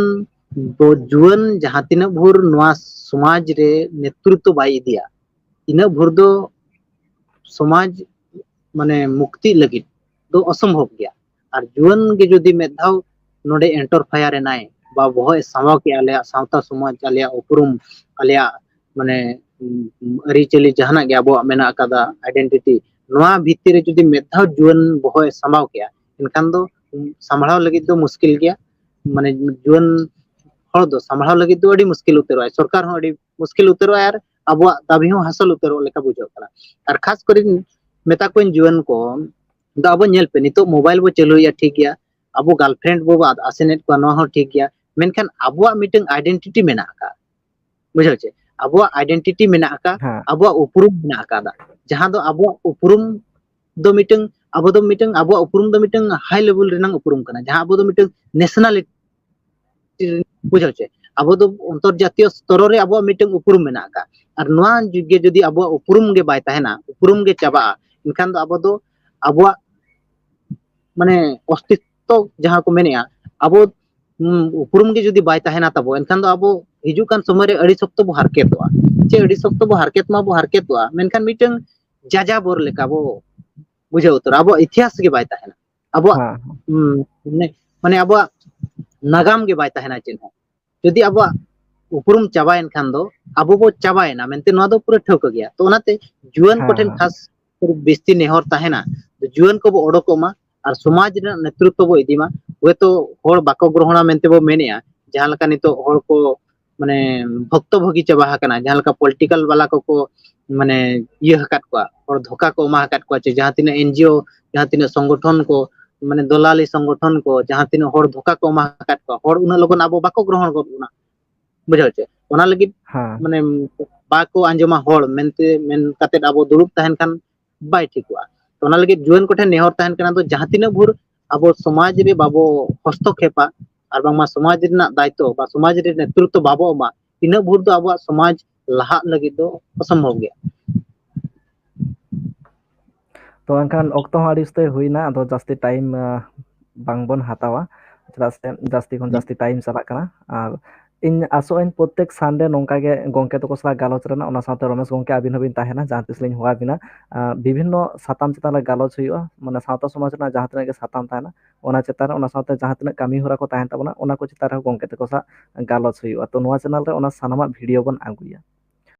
ᱫᱚ, ᱡᱩᱣᱟᱹᱱ ᱡᱟᱦᱟᱸ ᱛᱤᱱᱟᱹᱜ ᱵᱷᱳᱨ ᱱᱚᱣᱟ ᱥᱚᱢᱟᱡᱽ ᱨᱮ ᱱᱮᱛᱨᱤᱛᱵ ᱵᱟᱭ ᱤᱫᱤᱭᱟ, ᱤᱱᱟᱹᱜ ᱵᱷᱳᱨ ᱫᱚ ᱥᱚᱢᱟᱡᱽ ᱢᱟᱱᱮ ᱢᱩᱠᱛᱤ ᱞᱟᱹᱜᱤᱫ ᱫᱚ ᱚᱥᱚᱢᱵᱷᱚᱵ ᱜᱮᱭᱟ᱾ ᱟᱨ ᱡᱩᱣᱟᱹᱱ ᱜᱮ ᱡᱩᱫᱤ ᱢᱤᱫ ᱫᱷᱟᱣ ᱱᱚᱰᱮ ᱮᱱᱴᱟᱨᱯᱷᱟᱭᱟᱨ ᱮᱱᱟᱭ, ᱵᱟ ᱵᱚᱦᱚᱜ ᱮ ᱥᱟᱢᱵᱟᱣ ᱠᱮᱜᱼᱟ, ᱟᱞᱮᱭᱟᱜ ᱥᱟᱶᱛᱟ ᱥᱚᱢᱟᱡᱽ, ᱟᱞᱮᱭᱟᱜ ᱩᱯᱨᱩᱢ, ᱟᱞᱮᱭᱟᱜ ᱢᱟᱱᱮ ᱩᱸ, ᱟᱹᱨᱤᱪᱟᱹᱞᱤ ᱡᱟᱦᱟᱱᱟᱜ ᱜᱮ ᱟᱵᱚᱣᱟᱜ ᱢᱮᱱᱟᱜ ᱟᱠᱟᱫᱟ, ᱟᱭᱰᱮᱱᱴᱤᱴᱤ, ᱱᱚᱣᱟ ᱵᱷᱤᱛᱤᱨ ᱨᱮ ᱡᱩᱫᱤ ᱢᱤᱫ ᱫᱷᱟᱣ ᱡᱩᱣᱟᱹᱱ ᱵᱚᱦᱚᱜ ᱮ ᱥᱟᱢᱵᱟᱣ ᱠᱮᱜᱼᱟ, ᱮᱱᱠᱷᱟᱱ ᱫᱚ ᱥᱟᱢᱵᱲᱟᱣ ᱞᱟᱹᱜᱤᱫ ᱫᱚ ᱢᱩᱥᱠᱤᱞ ᱜᱮᱭᱟ᱾ ᱢᱟᱱᱮ ᱡᱩᱣᱟᱹᱱ ᱦᱚᱲ ᱫᱚ ᱥᱟᱢᱵᱲᱟᱣ ᱞᱟᱹᱜᱤᱫ ᱫᱚ ᱟᱹᱰᱤ ᱢᱩᱥᱠᱤᱞ ᱩᱛᱟᱹᱨᱚᱜᱼᱟᱭ, ᱥᱚᱨᱠᱟᱨ ᱦᱚᱸ ᱟᱹᱰᱤ ᱢᱩᱥᱠᱤᱞ ᱩᱛᱟᱹᱨᱚᱜᱼᱟᱭ, ᱟᱨ ᱟᱵᱚᱣᱟᱜ ᱫᱟᱹᱵᱤ ᱦᱚᱸ ᱦᱟᱥᱚᱞ ᱩᱛᱟᱹᱨᱚᱜ ᱞᱮᱠᱟ ᱵᱩᱡᱷᱟᱹᱜ ᱠᱟᱱᱟ᱾ ᱟᱨ ᱠᱷᱟᱥ ᱠᱚᱨᱮ ᱢᱮᱛᱟ ᱠᱚᱣᱟᱧ ᱡᱩᱣᱟᱹᱱ ᱠᱚ ᱫᱚ, ᱟᱵᱚ ᱧᱮᱞ ᱯᱮ, ᱱᱤᱛᱚᱜ ᱢᱳᱵᱟᱭᱤᱞ ᱵᱚ ᱪᱟᱹᱞᱩᱭᱮᱫᱼᱟ, ᱴᱷᱤᱠ ᱜᱮᱭᱟ, ᱟᱵᱚ ᱜᱟᱨᱞᱯᱷᱨᱮᱱᱰ ᱵᱚ ᱟᱥᱮᱱᱮᱫ ᱠᱚᱣᱟ, ᱱᱚᱣᱟ ᱦᱚᱸ ᱴᱷᱤᱠ ᱜᱮᱭᱟ, ᱢᱮᱱᱠᱷᱟᱱ ᱟᱵᱚᱣᱟᱜ ᱢᱤᱫᱴᱟᱝ ᱟᱭᱰᱮᱱᱴᱤᱴᱤ ᱢᱮᱱᱟᱜ ᱟᱠᱟᱫ, ᱵᱩᱡᱷᱟᱹᱣ ᱪᱮ? ᱟᱵᱚᱣᱟᱜ ᱟᱭᱰᱮᱱᱴᱤᱴᱤ ᱢᱮᱱᱟᱜ ᱟᱠᱟᱫ, ᱦᱮᱸ᱾ ᱟᱵᱚᱣᱟᱜ ᱩᱯᱨᱩᱢ ᱢᱮᱱᱟᱜ ᱟᱠᱟᱫᱟ, ᱡᱟᱦᱟᱸ ᱫᱚ ᱟᱵᱚᱣᱟᱜ ᱩᱯᱨᱩᱢ ᱫᱚ ᱢᱤᱫᱴᱟᱝ, ᱟᱵᱚ ᱫᱚ ᱢᱤᱫᱴᱟᱝ, ᱟᱵᱚᱣᱟᱜ ᱩᱯᱨᱩᱢ ᱫᱚ ᱢᱤᱫᱴᱟᱝ ᱦᱟᱭ ᱞᱮᱵᱮᱞ ᱨᱮᱱᱟᱝ ᱩᱯᱨᱩᱢ ᱠᱟᱱᱟ, ᱡᱟᱦᱟᱸ ᱟᱵᱚ ᱫᱚ ᱢᱤᱫᱴᱟᱝ ᱱᱮᱥᱱᱟᱞᱤᱴᱤ, ᱵᱩᱡᱷᱟᱹᱣ ᱪᱮ? ᱟᱵᱚ ᱫᱚ ᱚᱱᱛᱚᱨᱡᱟᱛᱤᱭᱚ ᱥᱛᱚᱨᱚ ᱨᱮ ᱟᱵᱚᱣᱟᱜ ᱢᱤᱫᱴᱟᱝ ᱩᱯᱨᱩᱢ ᱢᱮᱱᱟᱜ ᱟᱠᱟᱫ᱾ ᱟᱨ ᱱᱚᱣᱟ ᱜᱮ ᱡᱩᱫᱤ ᱟᱵᱚᱣᱟᱜ ᱩᱯᱨᱩᱢ ᱜᱮ ᱵᱟᱭ ᱛᱟᱦᱮᱱᱟ, ᱩᱯᱨᱩᱢ ᱜᱮ ᱪᱟᱵᱟᱜᱼᱟ, ᱮᱱᱠᱷᱟᱱ ᱫᱚ ᱟᱵᱚ ᱫᱚ ᱟᱵᱚᱣᱟᱜ ᱢᱟᱱᱮ ᱚᱥᱛᱤᱛᱛᱚ ᱡᱟᱦᱟᱸ ᱠᱚ ᱢᱮᱱᱮᱜᱼᱟ, ᱟᱵᱚ, ᱩᱸ, ᱩᱯᱨᱩᱢ ᱜᱮ ᱡᱩᱫᱤ ᱵᱟᱭ ᱛᱟᱦᱮᱱᱟ ᱛᱟᱵᱚ, ᱮᱱᱠᱷᱟᱱ ᱫᱚ ᱟᱵᱚ ᱦᱤᱡᱩᱜ ᱠᱟᱱ ᱥᱚᱢᱚᱭ ᱨᱮ ᱟᱹᱰᱤ ᱥᱚᱠᱛᱚ ᱵᱚ ᱦᱟᱨᱠᱮᱛᱚᱜᱼᱟ᱾ ᱪᱮ ᱟᱹᱰᱤ ᱥᱚᱠᱛᱚ ᱵᱚ ᱦᱟᱨᱠᱮᱛ ᱢᱟᱵᱚ ᱦᱟᱨᱠᱮᱛᱚᱜᱼᱟ, ᱢᱮᱱᱠᱷᱟᱱ ᱢᱤᱫᱴᱟᱝ ᱡᱟᱡᱟᱵᱚᱨ ᱞᱮᱠᱟ ᱵᱚ ᱵᱩᱡᱷᱟᱹᱣ ᱩᱛᱟᱹᱨᱟ᱾ ᱟᱵᱚᱣᱟᱜ ᱤᱛᱤᱦᱟᱥ ᱜᱮ ᱵᱟᱭ ᱛᱟᱦᱮᱱᱟ᱾ ᱟᱵᱚᱣᱟᱜ, ᱦᱮᱸ᱾ ᱩᱸ, ᱢᱟᱱᱮ, ᱢᱟᱱᱮ ᱟᱵᱚᱣᱟᱜ ᱱᱟᱜᱟᱢ ᱜᱮ ᱵᱟᱭ ᱛᱟᱦᱮᱱᱟ ᱪᱮᱫ ᱦᱚᱸ᱾ ᱡᱩᱫᱤ ᱟᱵᱚᱣᱟᱜ ᱩᱯᱨᱩᱢ ᱪᱟᱵᱟᱭᱮᱱ ᱠᱷᱟᱱ ᱫᱚ ᱟᱵᱚ ᱵᱚ ᱪᱟᱵᱟᱭᱮᱱᱟ ᱢᱮᱱᱛᱮ ᱱᱚᱣᱟ ᱫᱚ ᱯᱩᱨᱟᱹ ᱴᱷᱟᱹᱣᱠᱟᱹ ᱜᱮᱭᱟ᱾ ᱛᱚ ᱚᱱᱟᱛᱮ ᱡᱩᱣᱟᱹᱱ ᱦᱮᱸ, ᱠᱚᱴᱷᱮᱱ ᱦᱮᱸ᱾ ᱠᱷᱟᱥ ᱵᱤᱥᱛᱤ ᱱᱮᱦᱚᱨ ᱛᱟᱦᱮᱱᱟ, ᱡᱩᱣᱟᱹᱱ ᱠᱚᱵᱚ ᱚᱰᱚᱠᱚᱜ ᱢᱟ ᱟᱨ ᱥᱚᱢᱟᱡᱽ ᱨᱮᱱᱟᱜ ᱱᱮᱛᱨᱤᱛᱵ ᱵᱚ ᱤᱫᱤ ᱢᱟ᱾ ᱦᱚᱭᱛᱳ ᱦᱚᱲ ᱵᱟᱠᱚ ᱜᱨᱚᱦᱚᱬᱟ ᱢᱮᱱᱛᱮ ᱵᱚ ᱢᱮᱱᱮᱜᱼᱟ, ᱡᱟᱦᱟᱸ ᱞᱮᱠᱟ ᱱᱤᱛᱚᱜ ᱦᱚᱲ ᱠᱚ ᱢᱟᱱᱮ ᱵᱷᱚᱠᱛᱚ ᱵᱷᱚᱜᱤ ᱪᱟᱵᱟ ᱟᱠᱟᱱᱟ, ᱡᱟᱦᱟᱸ ᱞᱮᱠᱟ ᱯᱚᱞᱤᱴᱤᱠᱟᱞ ᱵᱟᱞᱟ ᱠᱚᱠᱚ ᱢᱟᱱᱮ ᱤᱭᱟᱹ ᱟᱠᱟᱫ ᱠᱚᱣᱟ, ᱦᱚᱲ ᱫᱷᱳᱠᱟ ᱠᱚ ᱮᱢᱟ ᱟᱠᱟᱫ ᱠᱚᱣᱟ, ᱪᱮ ᱡᱟᱦᱟᱸ ᱛᱤᱱᱟᱹᱜ ᱮᱱᱡᱤᱳ, ᱡᱟᱦᱟᱸ ᱛᱤᱱᱟᱹᱜ ᱥᱚᱝᱜᱚᱴᱷᱚᱱ ᱠᱚ, ᱢᱟᱱᱮ ᱫᱚᱞᱟᱞᱤ ᱥᱚᱝᱜᱚᱴᱷᱚᱱ ᱠᱚ, ᱡᱟᱦᱟᱸ ᱛᱤᱱᱟᱹᱜ ᱦᱚᱲ ᱫᱷᱳᱠᱟ ᱠᱚ ᱮᱢᱟ ᱟᱠᱟᱫ ᱠᱚᱣᱟ, ᱦᱚᱲ ᱩᱱᱟᱹᱜ ᱞᱚᱜᱚᱱ ᱟᱵᱚ ᱵᱟᱠᱚ ᱜᱨᱚᱦᱚᱬ ᱜᱚᱫ ᱵᱚᱱᱟ᱾ ᱵᱩᱡᱷᱟᱹᱣ ᱪᱮ? ᱚᱱᱟ ᱞᱟᱹᱜᱤᱫ ᱦᱮᱸ᱾ ᱢᱟᱱᱮ ᱵᱟᱠᱚ ᱟᱸᱡᱚᱢᱟ ᱦᱚᱲ ᱢᱮᱱᱛᱮ ᱢᱮᱱ ᱠᱟᱛᱮ ᱟᱵᱚ ᱫᱩᱲᱩᱵ ᱛᱟᱦᱮᱱ ᱠᱷᱟᱱ ᱵᱟᱭ ᱴᱷᱤᱠᱚᱜᱼᱟ᱾ ᱛᱚ ᱚᱱᱟ ᱞᱟᱹᱜᱤᱫ ᱡᱩᱣᱟᱹᱱ ᱠᱚᱴᱷᱮᱱ ᱱᱮᱦᱚᱨ ᱛᱟᱦᱮᱱ ᱠᱟᱱᱟ, ᱫᱚ ᱡᱟᱦᱟᱸ ᱛᱤᱱᱟᱹᱜ ᱵᱷᱳᱨ ᱟᱵᱚ ᱥᱚᱢᱟᱡᱽ ᱨᱮ ᱵᱟᱵᱚ ᱦᱚᱥᱛᱚᱠᱷᱮᱯᱟ ᱟᱨ ᱵᱟᱝᱢᱟ ᱥᱚᱢᱟᱡᱽ ᱨᱮᱱᱟᱜ ᱫᱟᱭᱤᱛᱛᱚ ᱵᱟ ᱥᱚᱢᱟᱡᱽ ᱨᱮ ᱱᱮᱛᱨᱤᱛᱛᱚ ᱵᱟᱵᱚ ᱮᱢᱟ, ᱤᱱᱟᱹᱜ ᱵᱷᱳᱨ ᱫᱚ ᱟᱵᱚᱣᱟᱜ ᱥᱚᱢᱟᱡᱽ ᱞᱟᱦᱟᱜ ᱞᱟᱹᱜᱤᱫ ᱫᱚ ᱚᱥᱚᱢᱵᱷᱚᱵ ᱜᱮᱭᱟ᱾ ᱛᱚ ᱮᱱᱠᱷᱟᱱ ᱚᱠᱛᱚ ᱦᱚᱸ ᱟᱹᱰᱤ ᱩᱥᱛᱟᱹᱭ ᱦᱩᱭᱱᱟ, ᱟᱫᱚ ᱡᱟᱹᱥᱛᱤ ᱴᱟᱭᱤᱢ ᱵᱟᱝᱵᱚᱱ ᱦᱟᱛᱟᱣᱟ, ᱪᱮᱫᱟᱜ ᱥᱮ ᱡᱟᱹᱥᱛᱤ ᱠᱷᱚᱱ ᱡᱟᱹᱥᱛᱤ ᱴᱟᱭᱤᱢ ᱪᱟᱞᱟᱜ ᱠᱟᱱᱟ᱾ ᱟᱨ ᱤᱧ ᱟᱥᱚᱜ ᱟᱹᱧ ᱯᱨᱚᱛᱛᱮᱠ ᱥᱟᱱᱰᱮ ᱱᱚᱝᱠᱟ ᱜᱮ ᱜᱚᱢᱠᱮ ᱛᱟᱠᱚ ᱥᱟᱞᱟᱜ ᱜᱟᱞᱚᱪ ᱨᱮᱱᱟᱜ, ᱚᱱᱟ ᱥᱟᱶᱛᱮ ᱨᱚᱢᱮᱥ ᱜᱚᱢᱠᱮ ᱟᱹᱵᱤᱱ ᱦᱚᱸᱵᱤᱱ ᱛᱟᱦᱮᱱᱟ, ᱡᱟᱦᱟᱸ ᱛᱤᱥ ᱞᱤᱧ ᱦᱚᱦᱚ ᱟᱹᱵᱤᱱᱟ᱾ ᱟᱨ ᱵᱤᱵᱷᱤᱱᱱᱚ ᱥᱟᱛᱟᱢ ᱪᱮᱛᱟᱱ ᱨᱮ ᱜᱟᱞᱚᱪ ᱦᱩᱭᱩᱜᱼᱟ, ᱢᱟᱱᱮ ᱥᱟᱶᱛᱟ ᱥᱚᱢᱟᱡᱽ ᱨᱮᱱᱟᱜ ᱡᱟᱦᱟᱸ ᱛᱤᱱᱟᱹᱜ ᱜᱮ ᱥᱟᱛᱟᱢ ᱛᱟᱦᱮᱱᱟ ᱚᱱᱟ ᱪᱮᱛᱟᱱ ᱨᱮ, ᱚᱱᱟ ᱥᱟᱶᱛᱮ ᱡᱟᱦᱟᱸ ᱛᱤᱱᱟᱹᱜ ᱠᱟᱹᱢᱤ ᱦᱚᱨᱟ ᱠᱚ ᱛᱟᱦᱮᱱ ᱛᱟᱵᱚᱱᱟ ᱚᱱᱟ ᱠᱚ ᱪᱮᱛᱟᱱ ᱨᱮᱦᱚᱸ ᱜᱚᱢᱠᱮ ᱛᱟᱠᱚ ᱥᱟᱶ ᱜᱟᱞᱚᱪ ᱦᱩᱭᱩᱜᱼᱟ᱾ ᱛᱚ ᱱᱚᱣᱟ ᱪᱮᱱᱮᱞ ᱨᱮ ᱚᱱᱟ ᱥᱟᱱᱟᱢᱟᱜ ᱵᱷᱤᱰᱤᱭᱳ ᱵᱚᱱ ᱟᱹᱜᱩᱭᱟ᱾